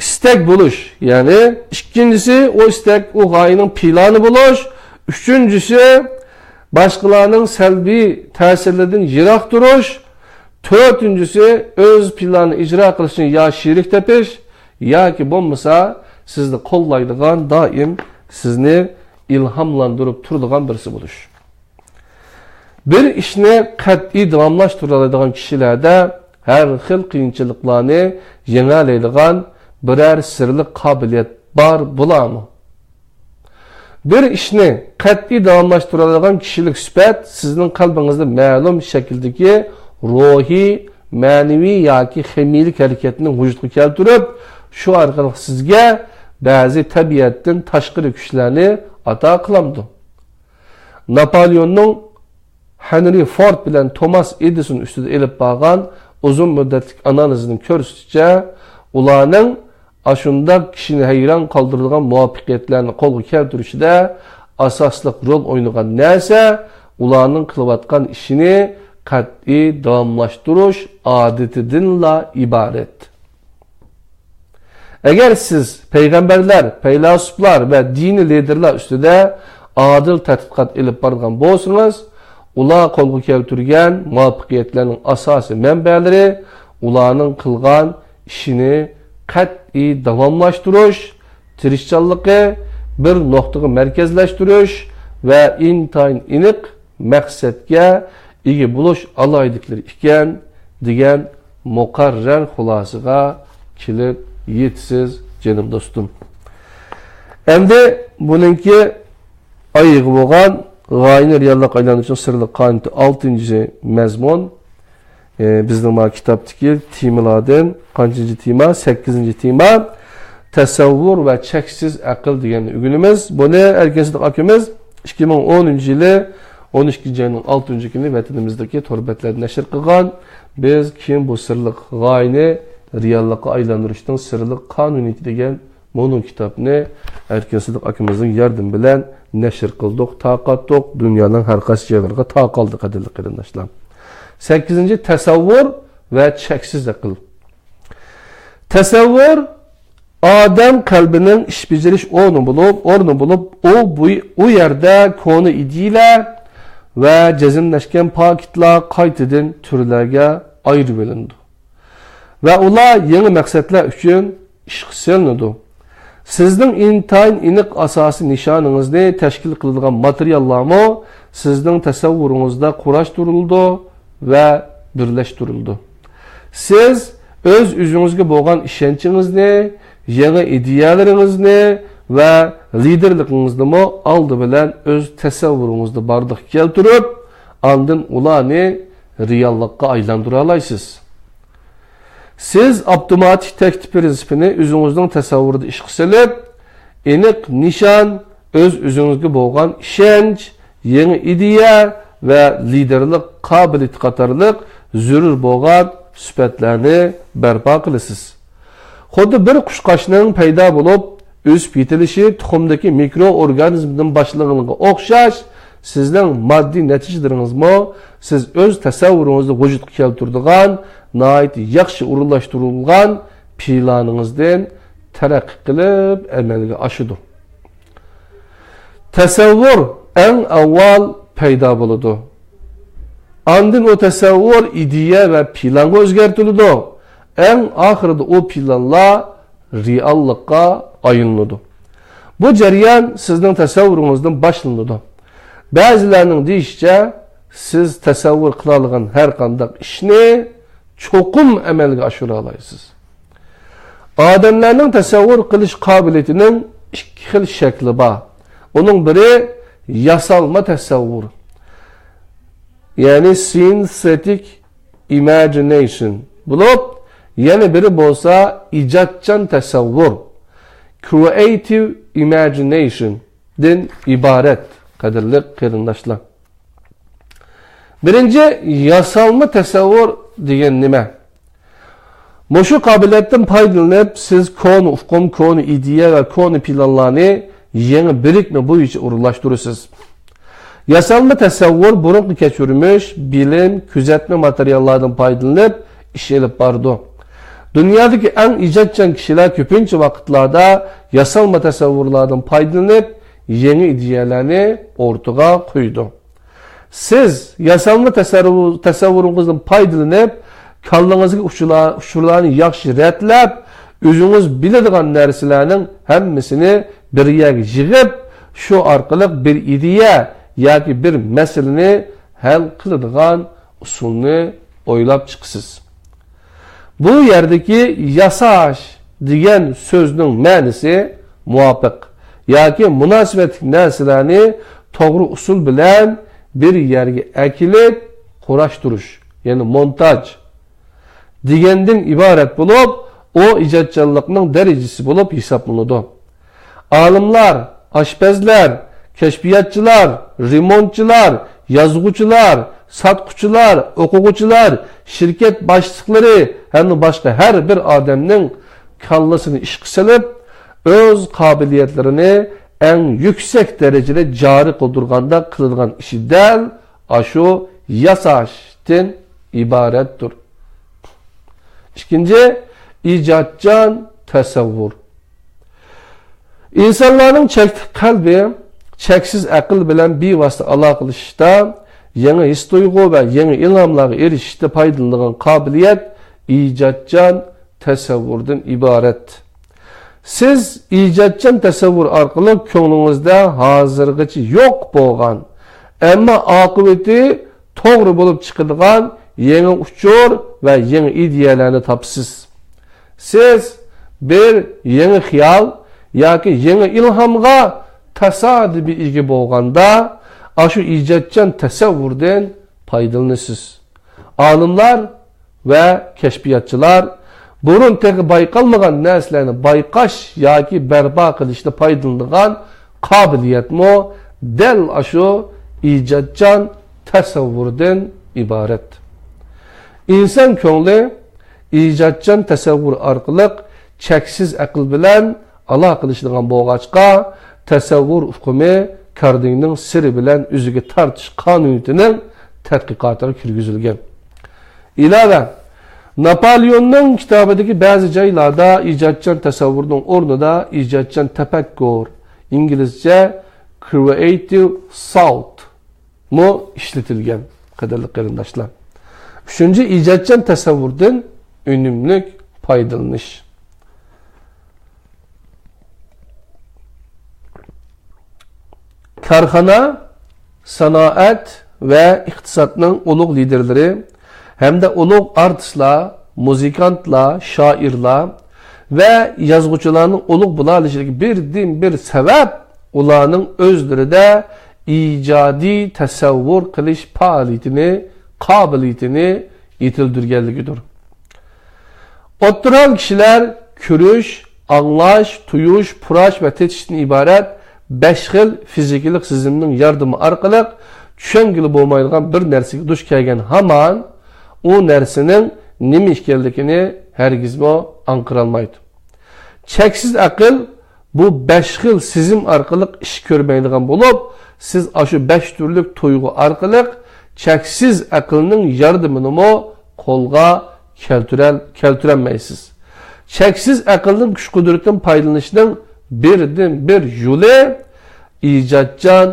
ئىستەك بولۇش. يەنى ئىككىنچىسى، ئۇ ئىستەك، ئۇ غايىنىڭ پىلانى بولۇش. ئۈچىنچىسى، باشقىلارنىڭ سەلبىي تەسىرلىرىدىن يىراق تۇرۇش. تۆتىنچىسى، ئۆز پىلانىنى ئىجرا قىلىشنى يا شېرىك تېپىش، ياكى بولمىسا سىزنى قوللايدىغان، دائىم سىزنى ئىلھاملاندۇرۇپ تۇرىدىغان بىرسى بولۇش. بىر ئىشنى قەتئىي داۋاملاشتۇرالايدىغان كىشىلەردە ھەر خىل قىيىنچىلىقلارنى يېڭەلەيدىغان بىرەر سىرلىق قابىلىيەت بار بولامۇ؟ بىر ئىشنى قەتئىي داۋاملاشتۇرالايدىغان كىشىلىك سۈپەت سىزنىڭ قەلبىڭىزدە مەلۇم شەكىلدىكى روھىي، مەنىۋى ياكى خىمىيىلىك ھەرىكەتنى ۋۇجۇدقا كەلتۈرۈپ، شۇ ئارقىلىق سىزگە بەزى تەبىئەتتىن تاشقىرى كۈچلەرنى ئاتا قىلامدۇ؟ ناپالېئوننىڭ ھېنرى فورد بىلەن توماس ئېدىسون ئۈستىدە ئېلىپ بارغان ئۇزۇن مۇددەتلىك ئانالىزىدىن كۆرسىتىشىچە، ئۇلارنىڭ ئاشۇنداق كىشىنى ھەيران قالدۇرىدىغان مۇۋەپپەقىيەتلەرنى قولغا كەلتۈرۈشىدە ئاساسلىق رول ئوينىغان نەرسە ئۇلارنىڭ قىلىۋاتقان ئىشىنى قەتئىي داۋاملاشتۇرۇش ئادىتىدىنلا ئىبارەت. ئەگەر سىز پەيغەمبەرلەر، پەيلاسوپلار ۋە دىنىي لىدېرلار ئۈستىدە ئادىل تەتقىقات ئېلىپ بارغان بولسىڭىز، ئۇلار قولغا كەلتۈرگەن مۇۋەپپەقىيەتلەرنىڭ ئاساسىي مەنبەلىرى ئۇلارنىڭ قىلغان ئىشىنى قەتئىي داۋاملاشتۇرۇش، تىرىشچانلىقى، بىر نۇقتىغا مەركەزلەشتۈرۈش ۋە ئىنتايىن ئېنىق مەقسەتكە ئىگە بولۇش ئالاھىدىلىكلىرى ئىكەن، دېگەن مۇقەررەر خۇلاسىغا كېلىپ يېتىسىز، جېنىم دوستۇم. ئەمدى بۇنىڭكى ئايىغى بولغان غايىنى رېئاللىققا ئايلاندۇرۇشنىڭ سىرلىق قانۇنى، ئالتىنچى مەزمۇن. ئى، بىزنىڭ مانا كىتابتىكى تېمىلاردىن قانچىنچى تېما؟ سەككىزىنچى تېما. تەسەۋۋۇر ۋە چەكسىز ئەقىل دېگەننى ئۆگىنىمىز. بۇنى ئەركىن سىدىق ئاكىمىز ئىككى مىڭ ئونىنچى يىلى ئون ئىككىنچى ئاينىڭ ئالتىنچى كۈنى ۋەتىنىمىزدىكى تور بەتلەردە نەشر قىلغان. بىز كېيىن بۇ سىرلىق غايىنى رېئاللىققا ئايلاندۇرۇشنىڭ سىرلىق قانۇنىيىتى دېگەن مۇنۇ كىتابنى ئەركىن سىدىق ئاكىمىزنىڭ ياردىمى بىلەن نەشر قىلدۇق، تارقاتتۇق، دۇنيانىڭ ھەر قايسى جايلىرىغا تارقالدى، قەدىرلىك قېرىنداشلار. سەككىزىنچى، تەسەۋۋۇر ۋە چەكسىز ئەقىل. تەسەۋۋۇر ئادەم قەلبىنىڭ ئىش بېجىرىش ئورنى بولۇپ، ئورنى بولۇپ، ئۇ، بۇ، ئۇ يەردە كونا ئىدىيىلەر ۋە جەزملەشكەن پاكىتلار قايتىدىن تۈرلەرگە ئايرىۋېلىنىدۇ ۋە ئۇلار يېڭى مەقسەتلەر ئۈچۈن ئىشقا سېلىنىدۇ. سىزنىڭ ئىنتايىن ئېنىق ئاساسىي نىشانىڭىزنى تەشكىل قىلىدىغان ماتېرىياللارمۇ سىزنىڭ تەسەۋۋۇرىڭىزدا قۇراشتۇرۇلىدۇ ۋە بىرلەشتۈرۈلىدۇ. سىز ئۆز-ئۆزىڭىزگە بولغان ئىشەنچىڭىزنى، يېڭى ئىدىيەلىرىڭىزنى ۋە لىدېرلىقىڭىزنىمۇ ئالدى بىلەن ئۆز تەسەۋۋۇرىڭىزدا بارلىققا كەلتۈرۈپ، ئاندىن ئۇلارنى رېئاللىققا ئايلاندۇرالايسىز. سىز ئاپتوماتىك تەكلىپ پىرىنسىپىنى ئۆزىڭىزنىڭ تەسەۋۋۇرىدا ئىشقا سېلىپ، ئېنىق نىشان، ئۆز-ئۆزىڭىزگە بولغان ئىشەنچ، يېڭى ئىدىيە ۋە لىدېرلىق قابىلىيىتى قاتارلىق زۆرۈر بولغان سۈپەتلەرنى بەرپا قىلىسىز. خۇددى بىر قۇشقاچنىڭ پەيدا بولۇپ، ئۆسۈپ يېتىلىشى تۇخۇمدىكى مىكرو ئورگانىزمدىن باشلىنىدىغانغا ئوخشاش، سىزنىڭ ماددىي نەتىجىلىرىڭىزمۇ سىز ئۆز تەسەۋۋۇرىڭىزنى ۋۇجۇدقا كەلتۈرىدىغان ناھايىتى ياخشى ئورۇنلاشتۇرۇلغان پىلانىڭىزدىن تەرەققىي قىلىپ ئەمەلگە ئاشىدۇ. تەسەۋۋۇر ئەڭ ئاۋۋال پەيدا بولىدۇ. ئاندىن ئۇ تەسەۋۋۇر ئىدىيە ۋە پىلانغا ئۆزگەرتىلىدۇ. ئەڭ ئاخىرىدا ئۇ پىلانلار رېئاللىققا ئايلىنىدۇ. بۇ جەريان سىزنىڭ تەسەۋۋۇرىڭىزدىن باشلىنىدۇ. بەزىلەرنىڭ دېيىشىچە، سىز تەسەۋۋۇر قىلالىغان ھەر قانداق ئىشنى چوقۇم ئەمەلگە ئاشۇرالايسىز. ئادەملەرنىڭ تەسەۋۋۇر قىلىش قابىلىيىتىنىڭ ئىككى خىل شەكلى بار. ئۇنىڭ بىرى ياسالما تەسەۋۋۇر، يەنى synthetic imagination بولۇپ، يەنە بىرى بولسا ئىجادچان تەسەۋۋۇر، creative imagination دىن ئىبارەت، قەدىرلىك قېرىنداشلار. بىرىنچى، ياسالما تەسەۋۋۇر دېگەن نېمە؟ مۇشۇ قابىلىيەتتىن پايدىلىنىپ، سىز كونا ئۇقۇم، كونا ئىدىيە ۋە كونا پىلانلارنى يېڭى بىرىكمە بويىچە ئورۇنلاشتۇرىسىز. ياسالما تەسەۋۋۇر بۇرۇنقى كەچۈرمىش، بىلىم، كۆزەتمە ماتېرىياللاردىن پايدىلىنىپ ئىش ئېلىپ بارىدۇ. دۇنيادىكى ئەڭ ئىجادچان كىشىلەر كۆپىنچە ۋاقىتلاردا ياسالما تەسەۋۋۇرلاردىن پايدىلىنىپ، يېڭى ئىدىيەلەرنى ئورتىغا قويىدۇ. سىز ياسالما تەسەۋۋۇ-، تەسەۋۋۇرىڭىزدىن پايدىلىنىپ، كاللىڭىزدىكى ئۇچۇرلار-، ئۇچۇرلارنى ياخشى رەتلەپ، ئۆزىڭىز بىلىدىغان نەرسىلەرنىڭ ھەممىسىنى بىر يەرگە يىغىپ، شۇ ئارقىلىق بىر ئىدىيە ياكى بىر مەسىلىنى ھەل قىلىدىغان ئۇسۇلنى ئويلاپ چىقىسىز. بۇ يەردىكى ياساش دېگەن سۆزنىڭ مەنىسى مۇۋاپىق ياكى مۇناسىۋەتلىك نەرسىلەرنى توغرا ئۇسۇل بىلەن بىر يەرگە ئەكېلىپ قۇراشتۇرۇش، يەنى مونتاژ دېگەندىن ئىبارەت بولۇپ، ئۇ ئىجادچانلىقنىڭ دەرىجىسى بولۇپ ھېسابلىنىدۇ. ئالىملار، ئاشپەزلەر، كەشپىياتچىلار، رېمونتچىلار، يازغۇچىلار، ساتقۇچىلار، ئوقۇغۇچىلار، شىركەت باشلىقلىرى ھەمدە باشقا ھەر بىر ئادەمنىڭ كاللىسىنى ئىشقا سېلىپ، ئۆز قابىلىيەتلىرىنى ئەڭ يۈكسەك دەرىجىدە جارى قىلدۇرغاندا قىلىدىغان ئىشى دەل ئاشۇ ياساشتىن ئىبارەتتۇر. ئىككىنچى، ئىجادچان تەسەۋۋۇر. ئىنسانلارنىڭ چەكلىك قەلبى چەكسىز ئەقىل بىلەن بىۋاسىتە ئالاقىلىشىشتا، يېڭى ھېس-تۇيغۇ ۋە يېڭى ئىلھاملارغا ئېرىشىشتە پايدىلىنىدىغان قابىلىيەت ئىجادچان تەسەۋۋۇردىن ئىبارەت. سىز ئىجادچان تەسەۋۋۇر ئارقىلىق كۆڭلىڭىزدە ھازىرغىچە يوق بولغان، ئەمما ئاقىۋىتى توغرا بولۇپ چىقىدىغان يېڭى ئۇچۇر ۋە يېڭى ئىدىيەلەرنى تاپىسىز. سىز بىر يېڭى خىيال ياكى يېڭى ئىلھامغا تاسادىپىي ئىگە بولغاندا، ئاشۇ ئىجادچان تەسەۋۋۇردىن پايدىلىنىسىز. ئالىملار ۋە كەشپىياتچىلار بۇرۇن تېخى بايقالمىغان نەرسىلەرنى بايقاش ياكى بەرپا قىلىشتا پايدىلىنىدىغان قابىلىيەتمۇ دەل ئاشۇ ئىجادچان تەسەۋۋۇردىن ئىبارەت. ئىنسان كۆڭلى ئىجادچان تەسەۋۋۇر ئارقىلىق چەكسىز ئەقىل بىلەن ئالاقىلىشىدىغان بولغاچقا، تەسەۋۋۇر ئۇقۇمى كاردىننىڭ سىرى بىلەن ئۆزىگە تارتىش قانۇنىيىتىنىڭ تەتقىقاتىغا كىرگۈزۈلگەن. ئىلاۋە، ناپالېئوننىڭ كىتابىدىكى بەزى جايلاردا ئىجادچان تەسەۋۋۇرنىڭ ئورنىدا ئىجادچان تەپەككۇر، ئىنگلىزچە creative thought، مۇ ئىشلىتىلگەن، قەدىرلىك قېرىنداشلار. ئۈچىنچى، ئىجادچان تەسەۋۋۇردىن ئۈنۈملۈك پايدىلىنىش. كارخانا، سانائەت ۋە ئىقتىسادنىڭ ئۇلۇغ لىدېرلىرى ھەمدە ئۇلۇغ ئارتىسلار، مۇزىكانتلار، شائىرلار ۋە يازغۇچىلارنىڭ ئۇلۇغ بولالىشىدىكى بىردىنبىر سەۋەب ئۇلارنىڭ ئۆزلىرىدە ئىجادىي تەسەۋۋۇر قىلىش پائالىيىتىنى، قابىلىيىتىنى يېتىلدۈرگەنلىكىدۇر. ئوتتۇرا ھال كىشىلەر كۆرۈش، ئاڭلاش، تۇيۇش، پۇراش ۋە تېتىشتىن ئىبارەت بەش خىل فىزىكىلىق سېزىمنىڭ ياردىمى ئارقىلىق چۈشەنگىلى بولمايدىغان بىر نەرسىگە دۇچ كەلگەن ھامان، ئۇ نەرسىنىڭ نېمە ئىكەنلىكىنى ھەرگىزمۇ ئاڭقىرالمايدۇ. چەكسىز ئەقىل بۇ بەش خىل سېزىم ئارقىلىق ئىش كۆرمەيدىغان بولۇپ، سىز ئاشۇ بەش تۈرلۈك تۇيغۇ ئارقىلىق چەكسىز ئەقىلنىڭ ياردىمىنىمۇ قولغا كەلتۈرەل-، كەلتۈرەلمەيسىز. چەكسىز ئەقىلنىڭ كۈچ-قۇدرىتىدىن پايدىلىنىشنىڭ بىردىنبىر يولى ئىجادچان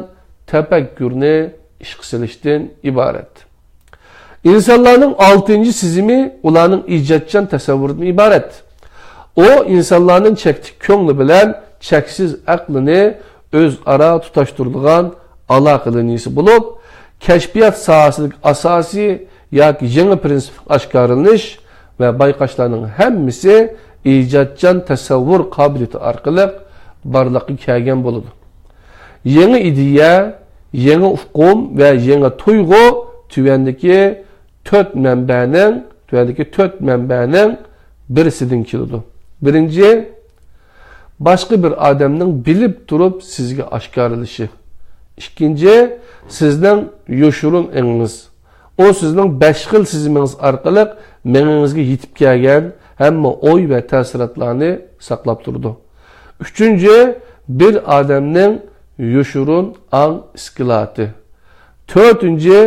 تەپەككۇرنى ئىشقا سېلىشتىن ئىبارەت. ئىنسانلارنىڭ ئالتىنچى سېزىمى ئۇلارنىڭ ئىجادچان تەسەۋۋۇرىدىن ئىبارەت. ئۇ ئىنسانلارنىڭ چەكلىك كۆڭلى بىلەن چەكسىز ئەقلىنى ئۆزئارا تۇتاشتۇرىدىغان ئالاقە لىنىيىسى بولۇپ، كەشپىيات ساھەسىدىكى ئاساسىي ياكى يېڭى پىرىنسىپلىق ئاشكارىلىنىش ۋە بايقاشلارنىڭ ھەممىسى ئىجادچان تەسەۋۋۇر قابىلىيىتى ئارقىلىق بارلىققا كەلگەن بولىدۇ. يېڭى ئىدىيە، يېڭى ئۇقۇم ۋە يېڭى تۇيغۇ تۆۋەندىكى تۆت مەنبەنىڭ، تۆۋەندىكى تۆت مەنبەنىڭ بىرسىدىن كېلىدۇ. بىرىنچى، باشقا بىر ئادەمنىڭ بىلىپ تۇرۇپ سىزگە ئاشكارىلىشى. ئىككىنچى، سىزنىڭ يوشۇرۇن ئېڭىڭىز. ئۇ سىزنىڭ بەش خىل سېزىمىڭىز ئارقىلىق مېڭىڭىزگە يېتىپ كەلگەن ھەممە ئوي ۋە تەسىراتلارنى ساقلاپ تۇرىدۇ. ئۈچىنچى، بىر ئادەمنىڭ يوشۇرۇن ئاڭ ئىسكىلاتى. تۆتىنچى،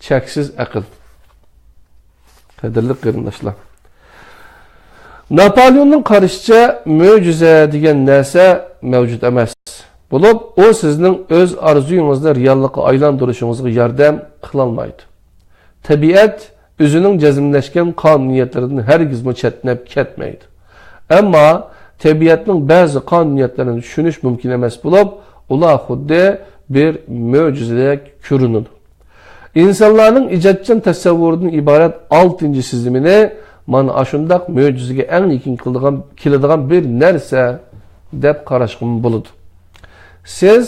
چەكسىز ئەقىل. قەدىرلىك قېرىنداشلار، ناپالېئوننىڭ قارىشىچە، مۆجىزە دېگەن نەرسە مەۋجۇت ئەمەس بولۇپ، ئۇ سىزنىڭ ئۆز ئارزۇيىڭىزنى رېئاللىققا ئايلاندۇرۇشىڭىزغا ياردەم قىلالمايدۇ. تەبىئەت ئۆزىنىڭ جەزملەشكەن قانۇنىيەتلىرىدىن ھەرگىزمۇ چەتنەپ كەتمەيدۇ. ئەمما تەبىئەتنىڭ بەزى قانۇنىيەتلىرىنى چۈشىنىش مۇمكىن ئەمەس بولۇپ، ئۇلار خۇددى بىر مۆجىزىدەك كۆرۈنىدۇ. ئىنسانلارنىڭ ئىجادچان تەسەۋۋۇرىدىن ئىبارەت ئالتىنچى سېزىمىنى مانا ئاشۇنداق مۆجىزىگە ئەڭ يېقىن كېلىدىغان، كېلىدىغان بىر نەرسە دەپ قاراشقىمۇ بولىدۇ. سىز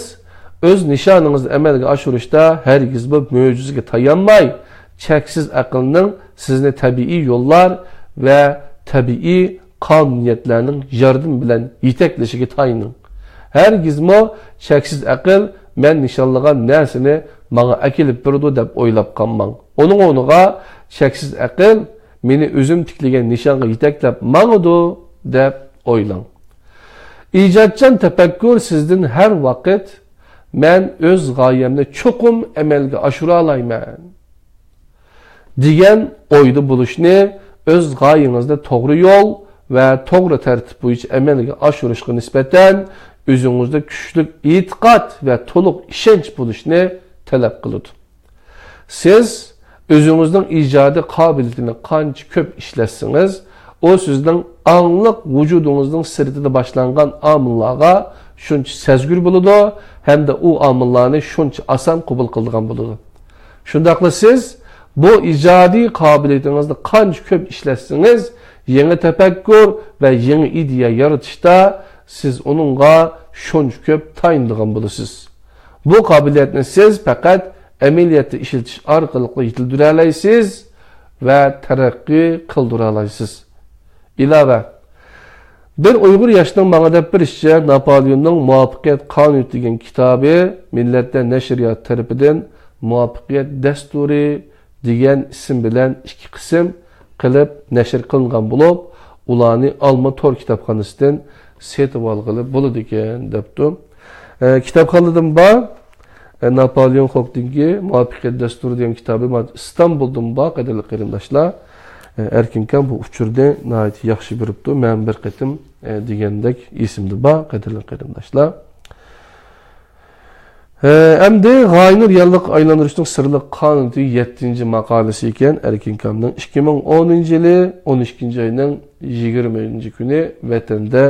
ئۆز نىشانىڭىزنى ئەمەلگە ئاشۇرۇشتا ھەرگىزمۇ مۆجىزىگە تايانماي، چەكسىز ئەقىلنىڭ سىزنى تەبىئىي يوللار ۋە تەبىئىي قانۇنىيەتلەرنىڭ ياردىمى بىلەن يېتەكلىشىگە تايىنىڭ. ھەرگىزمۇ چەكسىز ئەقىل مەن نىشانلىغان نەرسىنى ماڭا ئەكېلىپ بېرىدۇ دەپ ئويلاپ قالماڭ. ئۇنىڭ ئورنىغا چەكسىز ئەقىل مېنى ئۆزۈم تىكلىگەن نىشانغا يېتەكلەپ ماڭىدۇ دەپ ئويلاڭ. ئىجادچان تەپەككۇر سىزدىن ھەر ۋاقىت مەن ئۆز غايەمنى چوقۇم ئەمەلگە ئاشۇرالايمەن دېگەن ئويدا بولۇشنى، ئۆز غايىڭىزنى توغرا يول ۋە توغرا تەرتىپ بويىچە ئەمەلگە ئاشۇرۇشقا نىسبەتەن ئۆزىڭىزدە كۈچلۈك ئېتىقاد ۋە تولۇق ئىشەنچ بولۇشنى تەلەپ قىلىدۇ. سىز ئۆزىڭىزنىڭ ئىجادىي قابىلىيىتىنى قانچە كۆپ ئىشلەتسىڭىز، ئۇ سىزنىڭ ئاڭلىق ۋۇجۇدىڭىزنىڭ سىرتىدا باشلانغان ئامىللارغا شۇنچە سەزگۈر بولىدۇ ھەمدە ئۇ ئامىللارنى شۇنچە ئاسان قوبۇل قىلىدىغان بولىدۇ. شۇنداقلا سىز بۇ ئىجادىي قابىلىيىتىڭىزنى قانچە كۆپ ئىشلەتسىڭىز، يېڭى تەپەككۇر ۋە يېڭى ئىدىيە يارىتىشتا سىز ئۇنىڭغا شۇنچە كۆپ تايىنىدىغان بولىسىز. بۇ قابىلىيەتنى سىز پەقەت ئەمەلىيەتتە ئىشلىتىش ئارقىلىقلا يېتىلدۈرەلەيسىز ۋە تەرەققىي قىلدۇرالايسىز. ئىلاۋە، بىر ئۇيغۇر ياشنىڭ ماڭا دەپ بېرىشىچە، ناپالېئوننىڭ مۇۋەپپەقىيەت قانۇنى دېگەن كىتابى مىللەتلەر نەشرىياتى تەرىپىدىن مۇۋەپپەقىيەت دەستۇرى دېگەن ئىسىم بىلەن ئىككى قىسىم قىلىپ نەشر قىلىنغان بولۇپ، ئۇلارنى ئالما تور كىتابخانىسىدىن سېتىۋالغىلى بولىدىكەن، دەپتۇ. ئە، كىتابخانىدىمۇ بار، ئە، ناپالېئون خوكتىنكى مۇۋەپپەقىيەت دەستۇرى دېگەن كىتابى، مانا، ئىستانبۇلدىمۇ بار، قەدىرلىك قېرىنداشلار. ئە، ئەركىنكام بۇ ئۇچۇرنى ناھايىتى ياخشى بېرىپتۇ. مەن بىر قېتىم، ئە، دېگەندەك ئېسىمدە بار، قەدىرلىك قېرىنداشلار. ھە، ئەمدى غايىنى رېئاللىققا ئايلاندۇرۇشنىڭ سىرلىق قانۇنى يەتتىنچى ماقالىسى ئىكەن، ئەركىنكامنىڭ ئىككى مىڭ ئونىنچى يىلى ئون ئىككىنچى ئاينىڭ يىگىرمىنچى كۈنى ۋەتەندە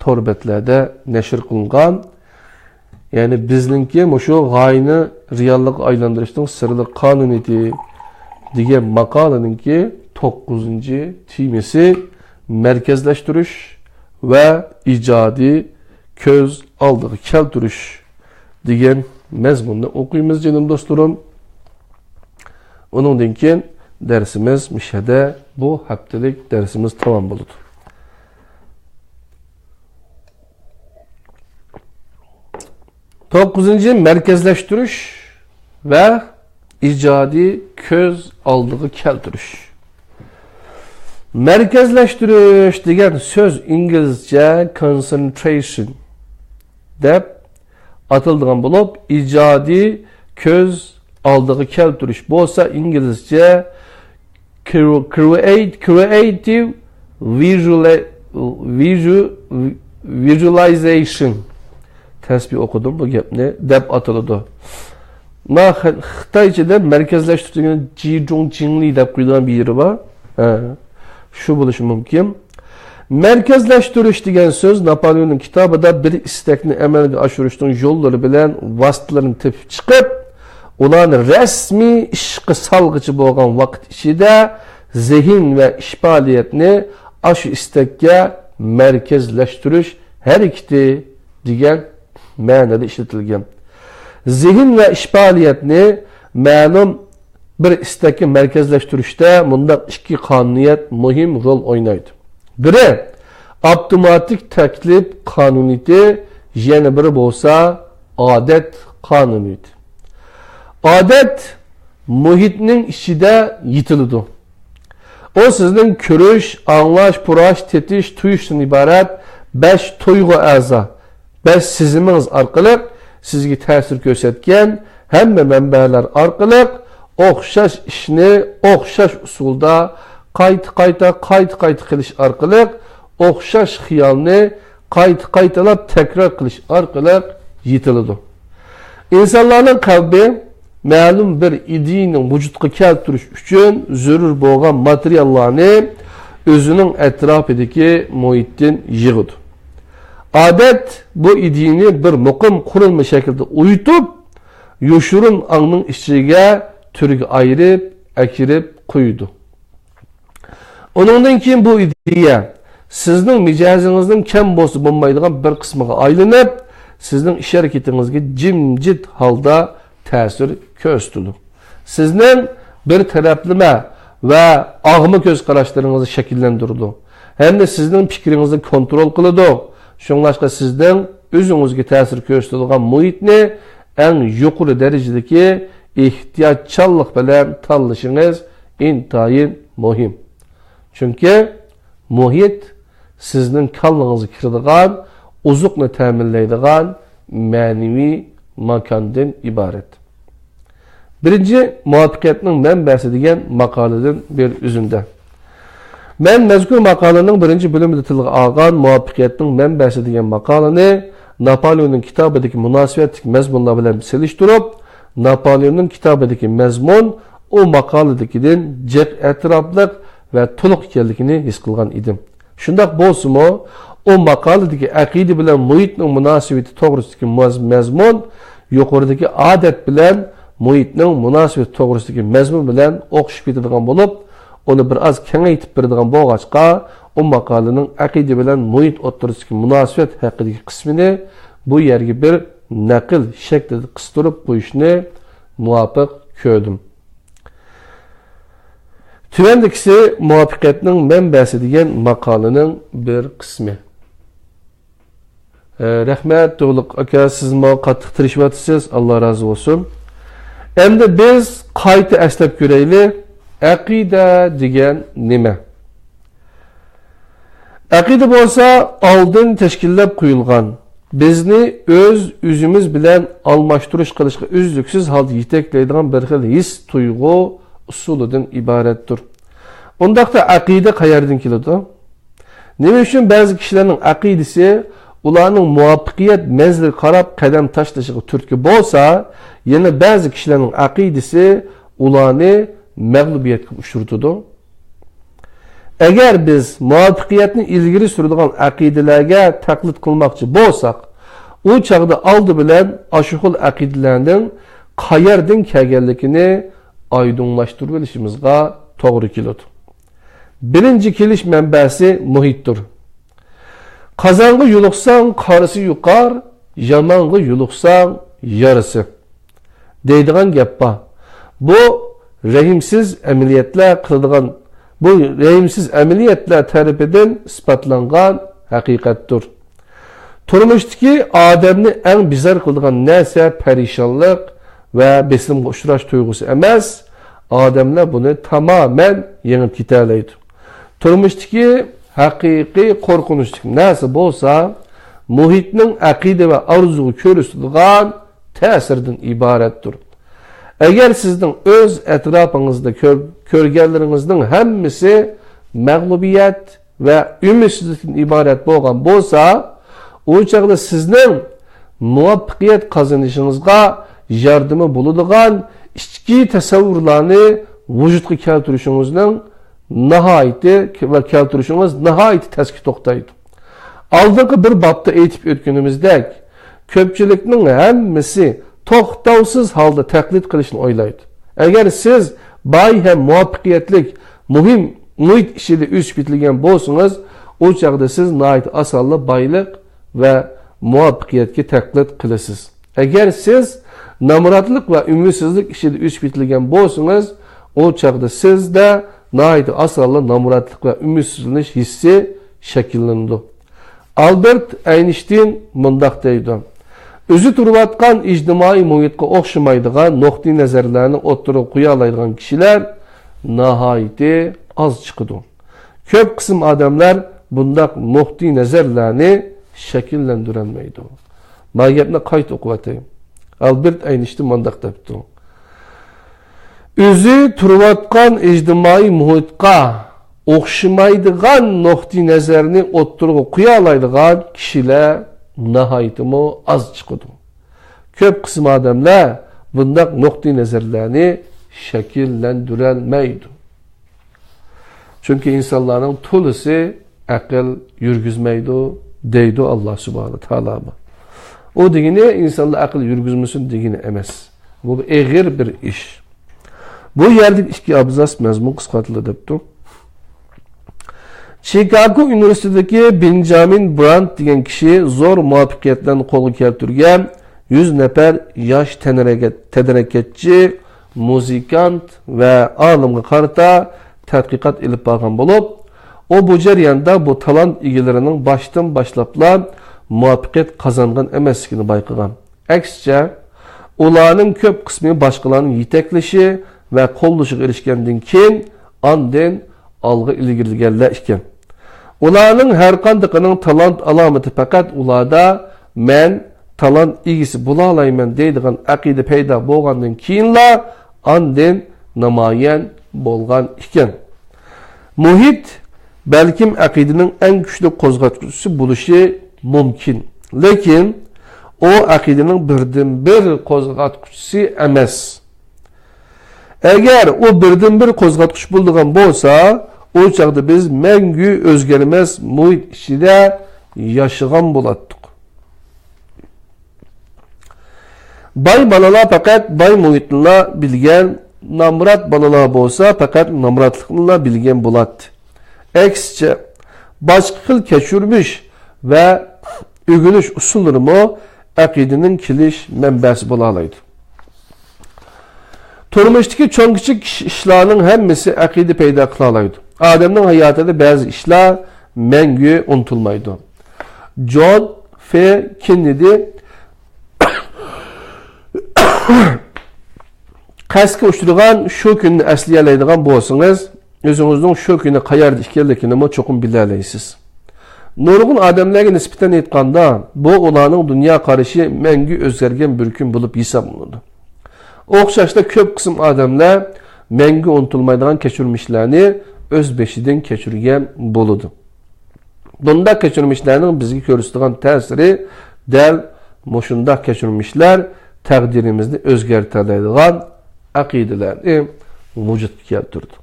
تور بەتلەردە نەشر قىلىنغان، يەنى بىزنىڭكى مۇشۇ غايىنى رېئاللىققا ئايلاندۇرۇشنىڭ سىرلىق قانۇنىيىتى دېگەن ماقالىنىڭكى توققۇزىنچى تېمىسى مەركەزلەشتۈرۈش ۋە ئىجادىي كۆز ئالدىغا كەلتۈرۈش دېگەن مەزمۇننى ئوقۇيمىز، جېنىم دوستلىرىم. ئۇنىڭدىن كېيىن دەرسىمىز مۇشۇ يەردە، بۇ ھەپتىلىك دەرسىمىز تامام بولىدۇ. توققۇزىنچى، مەركەزلەشتۈرۈش ۋە ئىجادىي كۆز ئالدىغا كەلتۈرۈش. مەركەزلەشتۈرۈش دېگەن سۆز ئىنگلىزچە concentration دەپ ئاتىلىدىغان بولۇپ، ئىجادىي كۆز ئالدىغا كەلتۈرۈش بولسا ئىنگلىزچە cre-، create، creative visuali-، visu-، visualization. تەسبىھ ئوقۇدۇم بۇ گەپنى، دەپ ئاتىلىدۇ. ما خ-، خىتايچىدا مەركەزلەشتۈرۈش دېگەن جىجۇڭ جىڭلى دەپ قويىدىغان بىر يېرى بار. ھە، شۇ بولۇشى مۇمكىن. مەركەزلەشتۈرۈش دېگەن سۆز ناپالېئوننىڭ كىتابىدا بىر ئىستەكنى ئەمەلگە ئاشۇرۇشنىڭ يوللىرى بىلەن ۋاسىتىلىرىنى تېپىپ چىقىپ، ئۇلارنى رەسمىي ئىشقا سالغىچە بولغان ۋاقىت ئىچىدە زېھىن ۋە ئىش پائالىيەتنى ئاشۇ ئىستەككە مەركەزلەشتۈرۈش ھەرىكىتى دېگەن مەنىدە ئىشلىتىلگەن. زېھىن ۋە ئىش پائالىيەتنى مەلۇم بىر ئىستەككە مەركەزلەشتۈرۈشتە مۇنداق ئىككى قانۇنىيەت مۇھىم رول ئوينايدۇ. بىرى، ئاپتوماتىك تەكلىپ قانۇنىيىتى، يەنە بىرى بولسا ئادەت قانۇنىيىتى. ئادەت مۇھىتنىڭ ئىچىدە يېتىلىدۇ. ئۇ سىزنىڭ كۆرۈش، ئاڭلاش، پۇراش، تېتىش، تۇيۇشتىن ئىبارەت بەش تۇيغۇ ئەزا، بەش سېزىمىڭىز ئارقىلىق سىزگە تەسىر كۆرسەتكەن ھەممە مەنبەلەر ئارقىلىق ئوخشاش ئىشنى ئوخشاش ئۇسۇلدا قايتا-قايتا، قايتا-قايتا قىلىش ئارقىلىق ئوخشاش خىيالنى قايتا-قايتىلاپ تەكرار قىلىش ئارقىلىق يېتىلىدۇ. ئىنسانلارنىڭ قەلبى مەلۇم بىر ئىدىيىنى ۋۇجۇدقا كەلتۈرۈش ئۈچۈن زۆرۈر بولغان ماتېرىياللارنى ئۆزىنىڭ ئەتراپىدىكى مۇھىتتىن يىغىدۇ. ئادەت بۇ ئىدىيىنى بىر مۇقىم قۇرۇلما شەكلىدە ئۇيۇتۇپ، يوشۇرۇن ئاڭنىڭ ئىچىگە تۈرگە ئايرىپ، ئەكىرىپ قويىدۇ. ئۇنىڭدىن كېيىن بۇ ئىدىيە سىزنىڭ مىجەزىڭىزنىڭ كەم بولسا بولمايدىغان بىر قىسمىغا ئايلىنىپ، سىزنىڭ ئىش-ھەرىكىتىڭىزگە جىمجىت ھالدا تەسىر كۆرسىتىدۇ. سىزنىڭ بىر تەرەپلىمە ۋە ئاغما كۆز قاراشلىرىڭىزنى شەكىللەندۈرىدۇ ھەمدە سىزنىڭ پىكرىڭىزنى كونترول قىلىدۇ. شۇڭلاشقا سىزنىڭ ئۆزىڭىزگە تەسىر كۆرسىتىدىغان مۇھىتنى ئەڭ يۇقىرى دەرىجىدىكى ئېھتىياتچانلىق بىلەن تاللىشىڭىز ئىنتايىن مۇھىم. چۈنكى مۇھىت سىزنىڭ كاللىڭىزغا كىرىدىغان، ئوزۇقنى تەمىنلەيدىغان مەنىۋى ماكاندىن ئىبارەت. بىرىنچى، مۇۋەپپەقىيەتنىڭ مەنبەسى دېگەن ماقالىدىن بىر ئۈزۈندە. مەن مەزكۇر ماقالىنىڭ بىرىنچى بۆلۈمىدە تىلغا ئالغان مۇۋەپپەقىيەتنىڭ مەنبەسى دېگەن ماقالىنى ناپولېئوننىڭ كىتابىدىكى مۇناسىۋەتلىك مەزمۇنلار بىلەن سېلىشتۇرۇپ، ناپولېئوننىڭ كىتابىدىكى مەزمۇن ئۇ ماقالىدىكىدىن جىق ئەتراپلىق ۋە تولۇق ئىكەنلىكىنى ھېس قىلغان ئىدىم. شۇنداق بولسىمۇ، ئۇ ماقالىدىكى ئەقىدە بىلەن مۇھىتنىڭ مۇناسىۋىتى توغرىسىدىكى مەز-، مەزمۇن يۇقىرىدىكى ئادەت بىلەن مۇھىتنىڭ مۇناسىۋىتى توغرىسىدىكى مەزمۇن بىلەن ئوخشىشىپ كېتىدىغان بولۇپ، ئۇنى بىر ئاز كېڭەيتىپ بېرىدىغان بولغاچقا، ئۇ ماقالىنىڭ ئەقىدە بىلەن مۇھىت ئوتتۇرىسىدىكى مۇناسىۋەت ھەققىدىكى قىسمىنى بۇ يەرگە بىر نەقىل شەكلىدە قىستۇرۇپ قويۇشنى مۇۋاپىق كۆردۈم. تۆۋەندىكىسى مۇۋەپپەقىيەتنىڭ مەنبەسى دېگەن ماقالىنىڭ بىر قىسمى. ئە، رەھمەت، تۇغلۇق ئاكا، سىزمۇ قاتتىق تىرىشىۋاتىسىز، ئاللا رازى بولسۇن. ئەمدى بىز قايتا ئەسلەپ كۆرەيلى، ئەقىدە دېگەن نېمە؟ ئەقىدە بولسا ئالدىن تەشكىللەپ قويۇلغان، بىزنى ئۆز-ئۆزىمىز بىلەن ئالماشتۇرۇش قىلىشقا ئۈزلۈكسىز ھالدا يېتەكلەيدىغان بىر خىل ھېس-تۇيغۇ ئۇسۇلىدىن ئىبارەتتۇر. ئۇنداقتا ئەقىدە قەيەردىن كېلىدۇ؟ نېمە ئۈچۈن بەزى كىشىلەرنىڭ ئەقىدىسى ئۇلارنىڭ مۇۋەپپەقىيەت مەنزىلىگە قاراپ قەدەم تاشلىشىغا تۈرتكە بولسا، يەنە بەزى كىشىلەرنىڭ ئەقىدىسى ئۇلارنى مەغلۇبىيەتكە ئۇچرىتىدۇ؟ ئەگەر بىز مۇۋەپپەقىيەتنى ئىلگىرى سۈرىدىغان ئەقىدىلەرگە تەقلىد قىلماقچى بولساق، ئۇ چاغدا ئالدى بىلەن ئاشۇ خىل ئەقىدىلەرنىڭ قەيەردىن كەلگەنلىكىنى ئايدىڭلاشتۇرۇۋېلىشىمىزغا توغرا كېلىدۇ. بىرىنچى كېلىش مەنبەسى مۇھىتتۇر. قازانغا يولۇقساڭ، قارىسى يۇقار، يامانغا يولۇقساڭ، يارىسى دەيدىغان گەپ بار. بۇ رەھىمسىز ئەمەلىيەتلەر قىلىدىغان، بۇ رەھىمسىز ئەمەلىيەتلەر تەرىپىدىن ئىسپاتلانغان ھەقىقەتتۇر. تۇرمۇشتىكى ئادەمنى ئەڭ بىزار قىلىدىغان نەرسە پەرىشانلىق ۋە بېسىمغا ئۇچراش تۇيغۇسى ئەمەس، ئادەملەر بۇنى تامامەن يېڭىپ كېتەلەيدۇ. تۇرمۇشتىكى ھەقىقىي قورقۇنچلۇق نەرسە بولسا، مۇھىتنىڭ ئەقىدە ۋە ئارزۇغا كۆرسىتىدىغان تەسىردىن ئىبارەتتۇر. ئەگەر سىزنىڭ ئۆز ئەتراپىڭىزدا كۆر-، كۆرگەنلىرىڭىزنىڭ ھەممىسى مەغلۇبىيەت ۋە ئۈمىدسىزلىكتىن ئىبارەت بولغان بولسا، ئۇ چاغدا سىزنىڭ مۇۋەپپەقىيەت قازىنىشىڭىزغا ياردىمى بولىدىغان ئىچكى تەسەۋۋۇرلارنى ۋۇجۇدقا كەلتۈرۈشىڭىزنىڭ ناھايىتى ۋە كەلتۈرۈشىڭىز ناھايىتى تەسكە توختايدۇ. ئالدىنقى بىر بابتا ئېيتىپ ئۆتكىنىمىزدەك، كۆپچىلىكنىڭ ھەممىسى توختاۋسىز ھالدا تەقلىد قىلىشنى ئويلايدۇ. ئەگەر سىز باي ھەم مۇۋەپپەقىيەتلىك، مۇھىم مۇھىت ئىچىدە ئۆسۈپ يېتىلگەن بولسىڭىز، ئۇ چاغدا سىز ناھايىتى ئاسانلا بايلىق ۋە مۇۋەپپەقىيەتكە تەقلىد قىلىسىز. ئەگەر سىز نامراتلىق ۋە ئۈمىدسىزلىك ئىچىدە ئۆسۈپ يېتىلگەن بولسىڭىز، ئۇ چاغدا سىزدە ناھايىتى ئاسانلا نامراتلىق ۋە ئۈمىدسىزلىنىش ھېسسى شەكىللىنىدۇ. ئالبېرت ئەينشتىين مۇنداق دەيدۇ: «ئۆزى تۇرۇۋاتقان ئىجتىمائىي مۇھىتقا ئوخشىمايدىغان نۇقتىئى نەزەرلەرنى ئوتتۇرىغا قويالايدىغان كىشىلەر ناھايىتى ئاز چىقىدۇ. كۆپ قىسىم ئادەملەر بۇنداق نۇقتىئى نەزەرلەرنى شەكىللەندۈرەلمەيدۇ.» ما گەپنى قايتا ئوقۇۋەتەي. ئالبېرت ئەينشتىين مۇنداق دەپتۇ: «ئۆزى تۇرۇۋاتقان ئىجتىمائىي مۇھىتقا ئوخشىمايدىغان نۇقتىئى نەزەرنى ئوتتۇرىغا قويالايدىغان كىشىلەر ناھايىتىمۇ ئاز چىقىدۇ. كۆپ قىسىم ئادەملەر بۇنداق نۇقتىئى نەزەرلەرنى شەكىللەندۈرەلمەيدۇ. چۈنكى ئىنسانلارنىڭ تولىسى ئەقىل يۈرگۈزمەيدۇ، دەيدۇ ئاللا سۇبھانە تائالا. ئۇ دېگىنى ئىنسانلار ئەقىل يۈرگۈزمىسۇن دېگىنى ئەمەس. بۇ بىر ئېغىر بىر ئىش.» بۇ يەردىكى ئىككى ئابزاس مەزمۇن قىسقارتىلدى دەپتۇ. چىكاگو ئۇنىۋېرسىتېتىدىكى بېنجامىن براند دېگەن كىشى زور مۇۋەپپەقىيەتلەرنى قولغا كەلتۈرگەن يۈز نەپەر ياش تەنرەگە-، تەنرەكەتچى، مۇزىكانت ۋە ئالىمغا قارىتا تەتقىقات ئېلىپ بارغان بولۇپ، ئۇ بۇ جەرياندا بۇ تالانت ئىگىلىرىنىڭ باشتىن باشلاپلا مۇۋەپپەقىيەت قازانغان ئەمەسلىكىنى بايقىغان. ئەكسىچە، ئۇلارنىڭ كۆپ قىسمى باشقىلارنىڭ يېتەكلىشى ۋە قوللىشىغا ئېرىشكەندىن كېيىن، ئاندىن ئالغا ئىلگىرىلىگەنلەر ئىكەن. ئۇلارنىڭ ھەرقاندىقىنىڭ تالانت ئالامىتى پەقەت ئۇلاردا مەن تالانت ئىگىسى بولالايمەن دەيدىغان ئەقىدە پەيدا بولغاندىن كېيىنلا ئاندىن نامايان بولغان ئىكەن. مۇھىت بەلكىم ئەقىدىنىڭ ئەڭ كۈچلۈك قوزغاتقۇچىسى بولۇشى مۇمكىن، لېكىن ئۇ ئەقىدىنىڭ بىردىنبىر قوزغاتقۇچىسى ئەمەس. ئەگەر ئۇ بىردىنبىر قوزغاتقۇچ بولىدىغان بولسا، ئۇ چاغدا بىز مەڭگۈ ئۆزگەرمەس مۇھىت ئىچىدە ياشىغان بولاتتۇق. باي بالىلار پەقەت باي مۇھىتنىلا بىلگەن، نامرات بالىلار بولسا پەقەت نامراتلىقنىلا بىلگەن بولاتتى. ئەكسىچە، باشقا خىل كەچۈرمىش ۋە ئۆگىنىش ئۇسۇللىرىمۇ ئەقىدىنىڭ كېلىش مەنبەسى بولالايدۇ. تۇرمۇشتىكى چوڭ-كىچىك ئىش-، ئىشلارنىڭ ھەممىسى ئەقىدە پەيدا قىلالايدۇ. ئادەمنىڭ ھاياتىدا بەزى ئىشلار مەڭگۈ ئۇنتۇلمايدۇ. جون فې كېننېدى قەستكە ئۇچرىغان شۇ كۈننى ئەسلىيەلەيدىغان بولسىڭىز، ئۆزىڭىزنىڭ شۇ كۈنى قەيەردە ئىكەنلىكىنىمۇ چوقۇم بىلەلەيسىز. نۇرغۇن ئادەملەرگە نىسبەتەن ئېيتقاندا، بۇ ئۇلارنىڭ دۇنيا قارىشى مەڭگۈ ئۆزگەرگەن بىر كۈن بولۇپ ھېسابلىنىدۇ. ئوخشاشلا كۆپ قىسىم ئادەملەر مەڭگۈ ئۇنتۇلمايدىغان كەچۈرمىشلەرنى ئۆز بېشىدىن كەچۈرگەن بولىدۇ. بۇنداق كەچۈرمىشلەرنىڭ بىزگە كۆرسىتىدىغان تەسىرى دەل مۇشۇنداق كەچۈرمىشلەر تەقدىرىمىزنى ئۆزگەرتەلەيدىغان ئەقىدىلەرنى ۋۇجۇدقا كەلتۈرىدۇ.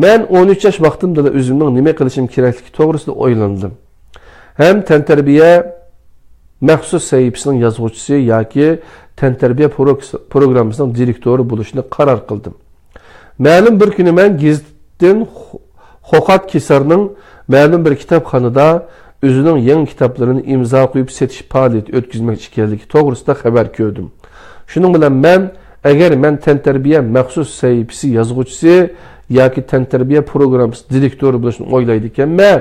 مەن ئون ئۈچ ياش ۋاقتىمدىلا ئۆزۈمنىڭ نېمە قىلىشىم كېرەكلىكى توغرىسىدا ئويلاندىم. ھەم تەنتەربىيە مەخسۇس سەھىپىسىنىڭ يازغۇچىسى ياكى تەنتەربىيە پروك-، پروگراممىسىنىڭ دىرېكتورى بولۇشنى قارار قىلدىم. مەلۇم بىر كۈنى مەن گېزىتتىن خو-، خوخات كىسارنىڭ مەلۇم بىر كىتابخانىدا ئۆزىنىڭ يېڭى كىتابلىرىنى ئىمزا قويۇپ سېتىش پائالىيىتى ئۆتكۈزمەكچى ئىكەنلىكى توغرىسىدا خەۋەر كۆردۈم. شۇنىڭ بىلەن مەن، ئەگەر مەن تەنتەربىيە مەخسۇس سەھىپىسى يازغۇچىسى ياكى تەنتەربىيە پروگراممىسى دىرېكتورى بولۇشنى ئويلايدىكەنمەن،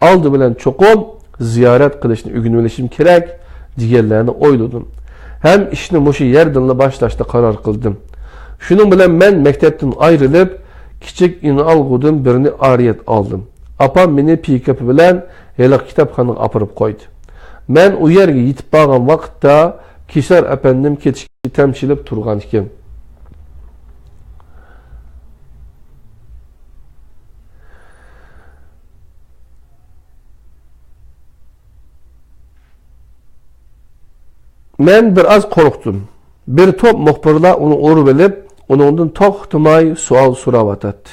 ئالدى بىلەن چوقۇم زىيارەت قىلىشنى ئۆگىنىۋېلىشىم كېرەك، دېگەنلەرنى ئويلىدىم. ھەم ئىشنى مۇشۇ يەردىنلا باشلاشنى قارار قىلدىم. شۇنىڭ بىلەن مەن مەكتەپتىن ئايرىلىپ، كىچىك ئۈنئالغۇدىن بىرنى ئارىيەت ئالدىم. ئاپام مېنى پىكاپى بىلەن ھېلىقى كىتابخانىغا ئاپىرىپ قويدى. مەن ئۇ يەرگە يېتىپ بارغان ۋاقىتتا، كىسار ئەپەندىم كېتىشكە تەمشىلىپ تۇرغان ئىكەن. مەن بىر ئاز قورقتۇم. بىر توپ مۇخبىرلار ئۇنى ئورىۋېلىپ، ئۇنىڭدىن توختىماي سوئال سوراۋاتاتتى.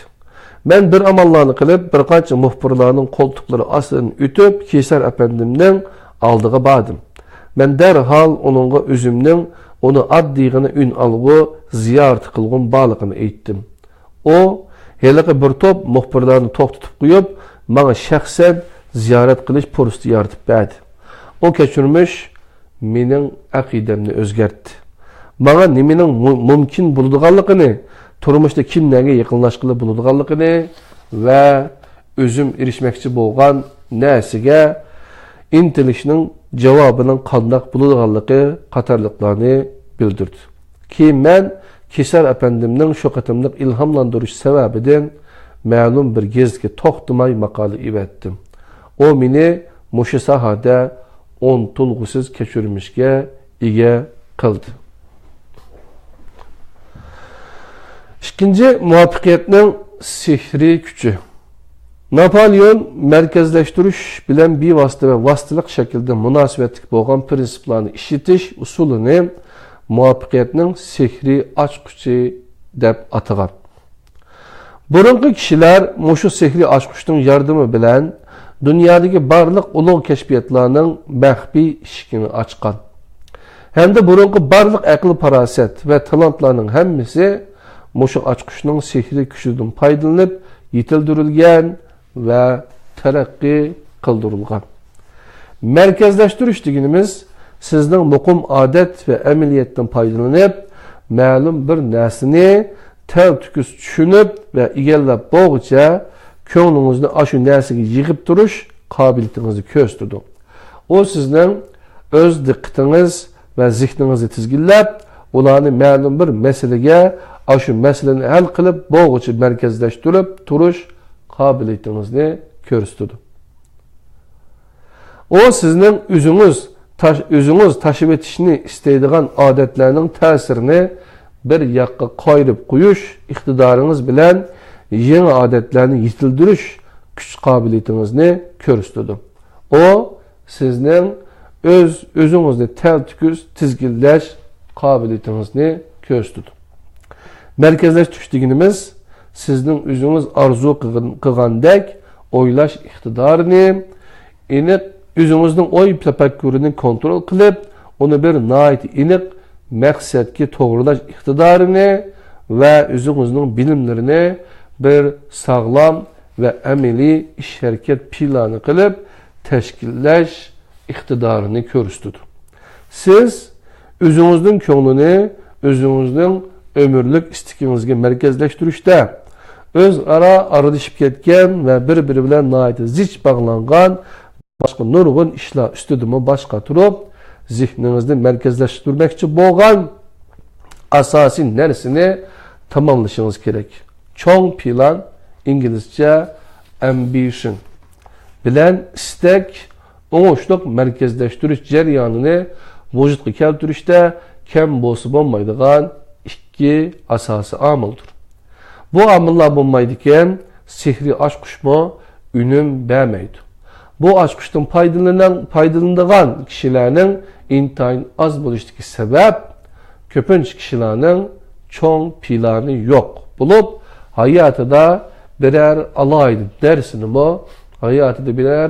مەن بىر ئاماللارنى قىلىپ، بىر قانچە مۇخبىرلارنىڭ قولتۇقلىرى ئاستىدىن ئۆتۈپ، كېسەر ئەپەندىمنىڭ ئالدىغا باردىم. مەن دەرھال ئۇنىڭغا ئۆزۈمنىڭ ئۇنى ئاددىيغىنا ئۈنئالغۇ، زىيارىتى قىلغۇم بارلىقىنى ئېيتتىم. ئۇ ھېلىقى بىر توپ مۇخبىرلارنى توختىتىپ قويۇپ، ماڭا شەخسەن زىيارەت قىلىش پۇرسىتى يارىتىپ بەردى. ئۇ كەچۈرمىش مېنىڭ ئەقىدەمنى ئۆزگەرتتى. ماڭا نېمىنىڭ مۇ-، مۇمكىن بولىدىغانلىقىنى، تۇرمۇشتا كىملەرگە يېقىنلاشقىلى بولىدىغانلىقىنى ۋە ئۆزۈم ئېرىشمەكچى بولغان نەرسىگە ئىنتىلىشنىڭ جاۋابىنىڭ قانداق بولىدىغانلىقى قاتارلىقلارنى بىلدۈردى. كېيىن مەن كېسەر ئەپەندىمنىڭ شۇ قېتىملىق ئىلھاملاندۇرۇش سەۋەبىدىن مەلۇم بىر گېزىتكە توختىماي ماقالە ئېۋەتتىم. ئۇ مېنى مۇشۇ ساھەدە ئۇنتۇلغۇسىز كەچۈرمىشكە ئىگە قىلدى. ئىككىنچى، مۇۋەپپەقىيەتنىڭ سېھرىي كۈچى. ناپالېئون مەركەزلەشتۈرۈش بىلەن بىۋاسىتە ۋە ۋاسىتىلىق شەكىلدە مۇناسىۋەتلىك بولغان پىرىنسىپلارنى ئىشلىتىش ئۇسۇلىنى مۇۋەپپەقىيەتنىڭ سېھرىي ئاچقۇچى دەپ ئاتىغان. بۇرۇنقى كىشىلەر مۇشۇ سېھرىي ئاچقۇچنىڭ ياردىمى بىلەن دۇنيادىكى بارلىق ئۇلۇغ كەشپىياتلارنىڭ مەخپىي ئىشىكىنى ئاچقان. ھەمدە بۇرۇنقى بارلىق ئەقىل-پاراسەت ۋە تالانتلارنىڭ ھەممىسى مۇشۇ ئاچقۇچنىڭ سېھرىي كۈچىدىن پايدىلىنىپ يېتىلدۈرۈلگەن ۋە تەرەققىي قىلدۇرۇلغان. مەركەزلەشتۈرۈش دېگىنىمىز، سىزنىڭ مۇقىم ئادەت ۋە ئەمەلىيەتتىن پايدىلىنىپ، مەلۇم بىر نەرسىنى تەلتۆكۈس چۈشىنىپ ۋە ئىگىلەپ بولغۇچە، كۆڭلىڭىزنى ئاشۇ نەرسىگە يىغىپ تۇرۇش قابىلىيىتىڭىزنى كۆرسىتىدۇ. ئۇ سىزنىڭ ئۆز دىققىتىڭىز ۋە زېھنىڭىزنى تىزگىنلەپ، ئۇلارنى مەلۇم بىر مەسىلىگە، ئاشۇ مەسىلىنى ھەل قىلىپ بولغۇچە مەركەزلەشتۈرۈپ تۇرۇش قابىلىيىتىڭىزنى كۆرسىتىدۇ. ئۇ سىزنىڭ ئۆزىڭىز تاش-، ئۆزىڭىز تاشلىۋېتىشنى ئىستەيدىغان ئادەتلەرنىڭ تەسىرىنى بىر ياققا قايرىپ قويۇش ئىقتىدارىڭىز بىلەن يېڭى ئادەتلەرنى يېتىلدۈرۈش كۈچ-قابىلىيىتىڭىزنى كۆرسىتىدۇ. ئۇ سىزنىڭ ئۆز-، ئۆزىڭىزنى تەلتۆكۈس تىزگىنلەش قابىلىيىتىڭىزنى كۆرسىتىدۇ. مەركەزلەشتۈرۈش دېگىنىمىز سىزنىڭ ئۆزىڭىز ئارزۇ قىلغان-، قىلغاندەك ئويلاش ئىقتىدارىنى، ئېنىق ئۆزىڭىزنىڭ ئوي تەپەككۇرىنى كونترول قىلىپ، ئۇنى بىر ناھايىتى ئېنىق مەقسەتكە توغرىلاش ئىقتىدارىنى ۋە ئۆزىڭىزنىڭ بىلىملىرىنى بىر ساغلام ۋە ئەمەلىي ئىش-ھەرىكەت پىلانى قىلىپ تەشكىللەش ئىقتىدارىنى كۆرسىتىدۇ. سىز ئۆزىڭىزنىڭ كۆڭلىنى ئۆزىڭىزنىڭ ئۆمۈرلۈك ئىستىكىڭىزگە مەركەزلەشتۈرۈشتە، ئۆزئارا ئارىلىشىپ كەتكەن ۋە بىر-بىرى بىلەن ناھايىتى زىچ باغلانغان باشقا نۇرغۇن ئىشلار ئۈستىدىمۇ باش قاتۇرۇپ، زېھنىڭىزنى مەركەزلەشتۈرمەكچى بولغان ئاساسىي نەرسىنى تاماملىشىڭىز كېرەك. چوڭ پىلان، ئىنگلىزچە ئەمبىشن، بىلەن ئىستەك ئوڭۇشلۇق مەركەزلەشتۈرۈش جەريانىنى ۋۇجۇدقا كەلتۈرۈشتە كەم بولسا بولمايدىغان ئىككى ئاساسىي ئامىلدۇر. بۇ ئامىللار بولمايدىكەن، سېھرىي ئاچقۇچمۇ ئۈنۈم بەرمەيدۇ. بۇ ئاچقۇچتىن پايدىلىنىڭ-، پايدىلىنىدىغان كىشىلەرنىڭ ئىنتايىن ئاز بولۇشىدىكى سەۋەب، كۆپىنچە كىشىلەرنىڭ چوڭ پىلانى يوق بولۇپ، ھاياتىدا بىرەر ئالاھىدە نەرسىنىمۇ، ھاياتىدا بىرەر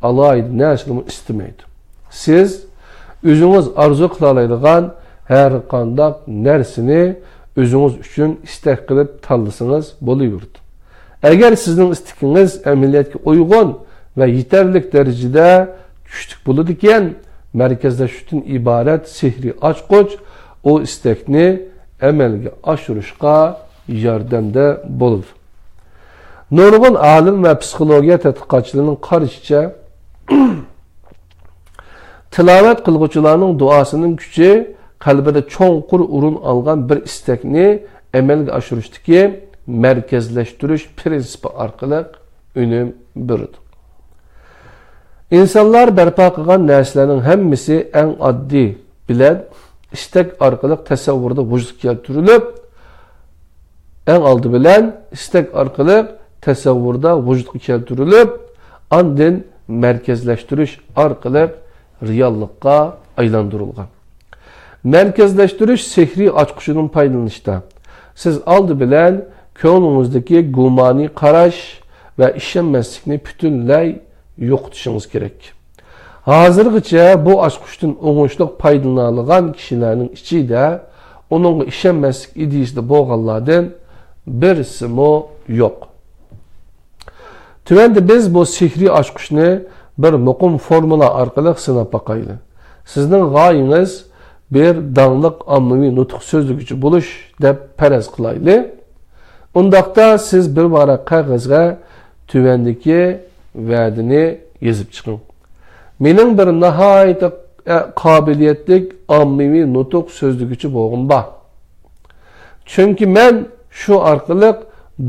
ئالاھىدە نەرسىنىمۇ ئىستىمەيدۇ. سىز ئۆزىڭىز ئارزۇ قىلالايدىغان ھەر قانداق نەرسىنى ئۆزىڭىز ئۈچۈن ئىستەك قىلىپ تاللىسىڭىز بولۇۋېرىدۇ. ئەگەر سىزنىڭ ئىستىكىڭىز ئەمەلىيەتكە ئۇيغۇن ۋە يېتەرلىك دەرىجىدە كۈچلۈك بولىدىكەن، مەركەزلەشتىن ئىبارەت سېھرىي ئاچقۇچ ئۇ ئىستەكنى ئەمەلگە ئاشۇرۇشقا ياردەمدە بولىدۇ. نۇرغۇن ئالىم ۋە پسىخولوگىيە تەتقىقاتچىلىرىنىڭ قارىشىچە، تىلاۋەت قىلغۇچىلارنىڭ دۇئاسىنىڭ كۈچى قەلبىدە چوڭقۇر ئورۇن ئالغان بىر ئىستەكنى ئەمەلگە ئاشۇرۇشتىكى مەركەزلەشتۈرۈش پىرىنسىپى ئارقىلىق ئۈنۈم بېرىدۇ. ئىنسانلار بەرپا قىلغان نەرسىلەرنىڭ ھەممىسى ئەڭ ئاددىي بىلەن ئىستەك ئارقىلىق تەسەۋۋۇردا ۋۇجۇدقا كەلتۈرۈلۈپ، ئەڭ ئالدى بىلەن ئىستەك ئارقىلىق تەسەۋۋۇردا ۋۇجۇدقا كەلتۈرۈلۈپ، ئاندىن مەركەزلەشتۈرۈش ئارقىلىق رېئاللىققا ئايلاندۇرۇلغان. مەركەزلەشتۈرۈش سېھرىي ئاچقۇچىدىن پايدىلىنىشتا، سىز ئالدى بىلەن كۆڭلىڭىزدىكى گۇمانىي قاراش ۋە ئىشەنمەسلىكنى پۈتۈنلەي يوقىتىشىڭىز كېرەك. ھازىرغىچە بۇ ئاچقۇچتىن ئوڭۇشلۇق پايدىلىنالىغان كىشىلەرنىڭ ئىچىدە ئۇنىڭغا ئىشەنمەسلىك ئىدىيىسىدە بولغانلاردىن بىرسىمۇ يوق. تۆۋەندە بىز بۇ سېھرىي ئاچقۇچنى بىر مۇقىم فورمۇلا ئارقىلىق سىناپ باقايلى. سىزنىڭ غايىڭىز بىر داڭلىق ئاممىۋى نۇتۇق سۆزلىگۈچى بولۇش دەپ پەرەز قىلايلى. ئۇنداقتا سىز بىر ۋاراق قەغەزگە تۆۋەندىكى ۋەدىنى يېزىپ چىقىڭ. مېنىڭ بىر ناھايىتى، ئە، قابىلىيەتلىك ئاممىۋى نۇتۇق سۆزلىگۈچى بولغۇم بار. چۈنكى مەن شۇ ئارقىلىق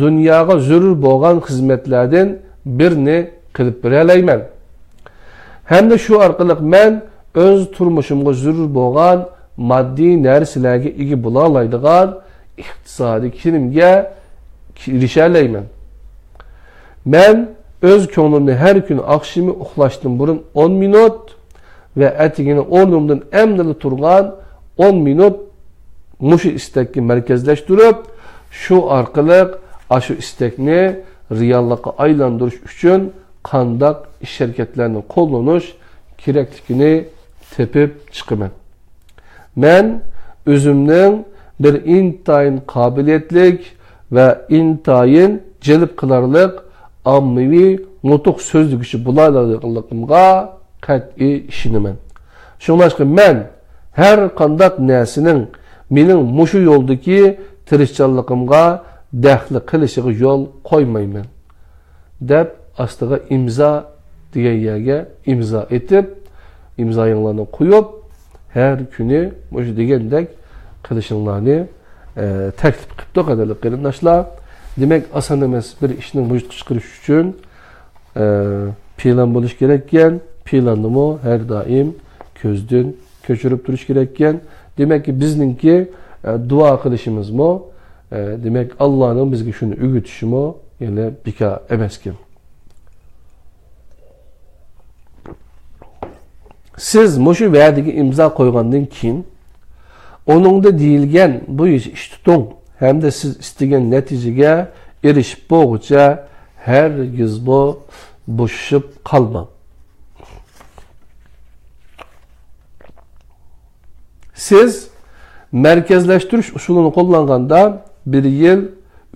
دۇنياغا زۆرۈر بولغان خىزمەتلەردىن بىرنى قىلىپ بېرەلەيمەن. ھەمدە شۇ ئارقىلىق مەن ئۆز تۇرمۇشۇمغا زۆرۈر بولغان ماددىي نەرسىلەرگە ئىگە بولالايدىغان ئىقتىسادىي كىرىمگە ئېرىشەلەيمەن. مەن ئۆز كۆڭلۈمنى ھەر كۈنى ئاخشىمى ئۇخلاشتىن بۇرۇن ئون مىنۇت ۋە ئەتىگىنى ئورنۇمدىن ئەمدىلا تۇرغان ئون مىنۇت مۇشۇ ئىستەككە مەركەزلەشتۈرۈپ، شۇ ئارقىلىق ئاشۇ ئىستەكنى رېئاللىققا ئايلاندۇرۇش ئۈچۈن قانداق ئىش-ھەرىكەتلەرنى قوللىنىش كېرەكلىكىنى تېپىپ چىقىمەن. مەن ئۆزۈمنىڭ بىر ئىنتايىن قابىلىيەتلىك ۋە ئىنتايىن جەلپ قىلارلىق ئاممىۋى نۇتۇق سۆزلىگۈچى بولالايدىغانلىقىمغا قەتئىي ئىشىنىمەن. شۇڭلاشقا مەن ھەر قانداق نەرسىنىڭ مېنىڭ مۇشۇ يولدىكى تىرىشچانلىقىمغا دەخلى قىلىشىغا يول قويمايمەن. دەپ ئاستىغا ئىمزا دېگەن يەرگە ئىمزا ئېتىپ، ئىمزايىڭلارنى قويۇپ، ھەر كۈنى مۇشۇ دېگەندەك قىلىشىڭلارنى، ئە، تەكلىپ قىپتۇ، قەدىرلىك قېرىنداشلار. دېمەك، ئاسان ئەمەس بىر ئىشنى ۋۇجۇدقا چىقىرىش ئۈچۈن، ئە، پىلان بولۇش كېرەككەن. پىلاننىمۇ ھەر دائىم كۆزدىن كۆچۈرۈپ تۇرۇش كېرەككەن. دېمەككى، بىزنىڭكى، ئە، دۇئا قىلىشىمىزمۇ، ئە، دېمەك، ئاللانىڭ بىزگە شۇنى ئۆگىتىشىمۇ يەنە بىكار ئەمەسكەن. سىز مۇشۇ ۋەدىگە ئىمزا قويغاندىن كېيىن، ئۇنىڭدا دېيىلگەن بويىچە ئىش تۇتۇڭ ھەمدە سىز ئىستىگەن نەتىجىگە ئېرىشىپ بولغۇچە ھەرگىزمۇ بوشىشىپ قالماڭ. سىز مەركەزلەشتۈرۈش ئۇسۇلىنى قوللانغاندا، بىر يىل،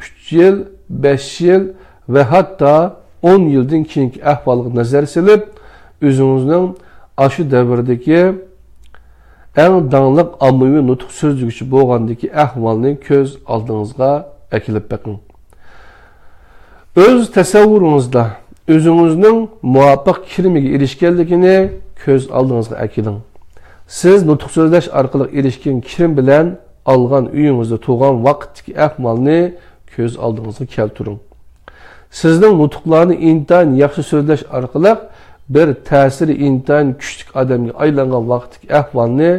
ئۈچ يىل، بەش يىل ۋە ھەتتا ئون يىلدىن كېيىنكى ئەھۋالغا نەزەر سېلىپ، ئۆزىڭىزنىڭ ئاشۇ دەۋردىكى ئەڭ داڭلىق ئاممىۋى نۇتۇق سۆزلىگۈچى بولغاندىكى ئەھۋالنى كۆز ئالدىڭىزغا ئەكېلىپ بېقىڭ. ئۆز تەسەۋۋۇرىڭىزدا ئۆزىڭىزنىڭ مۇۋاپىق كىرىمىگە ئېرىشكەنلىكىنى كۆز ئالدىڭىزغا ئەكېلىڭ. سىز نۇتۇق سۆزلەش ئارقىلىق ئېرىشكەن كىرىم بىلەن ئالغان ئۆيىڭىزدە تۇرغان ۋاقىتتىكى ئەھۋالنى كۆز ئالدىڭىزغا كەلتۈرۈڭ. سىزنىڭ نۇتۇقلارنى ئىنتايىن ياخشى سۆزلەش ئارقىلىق بىر تەسىرى ئىنتايىن كۈچلۈك ئادەمگە ئايلانغان ۋاقىتتىكى ئەھۋالنى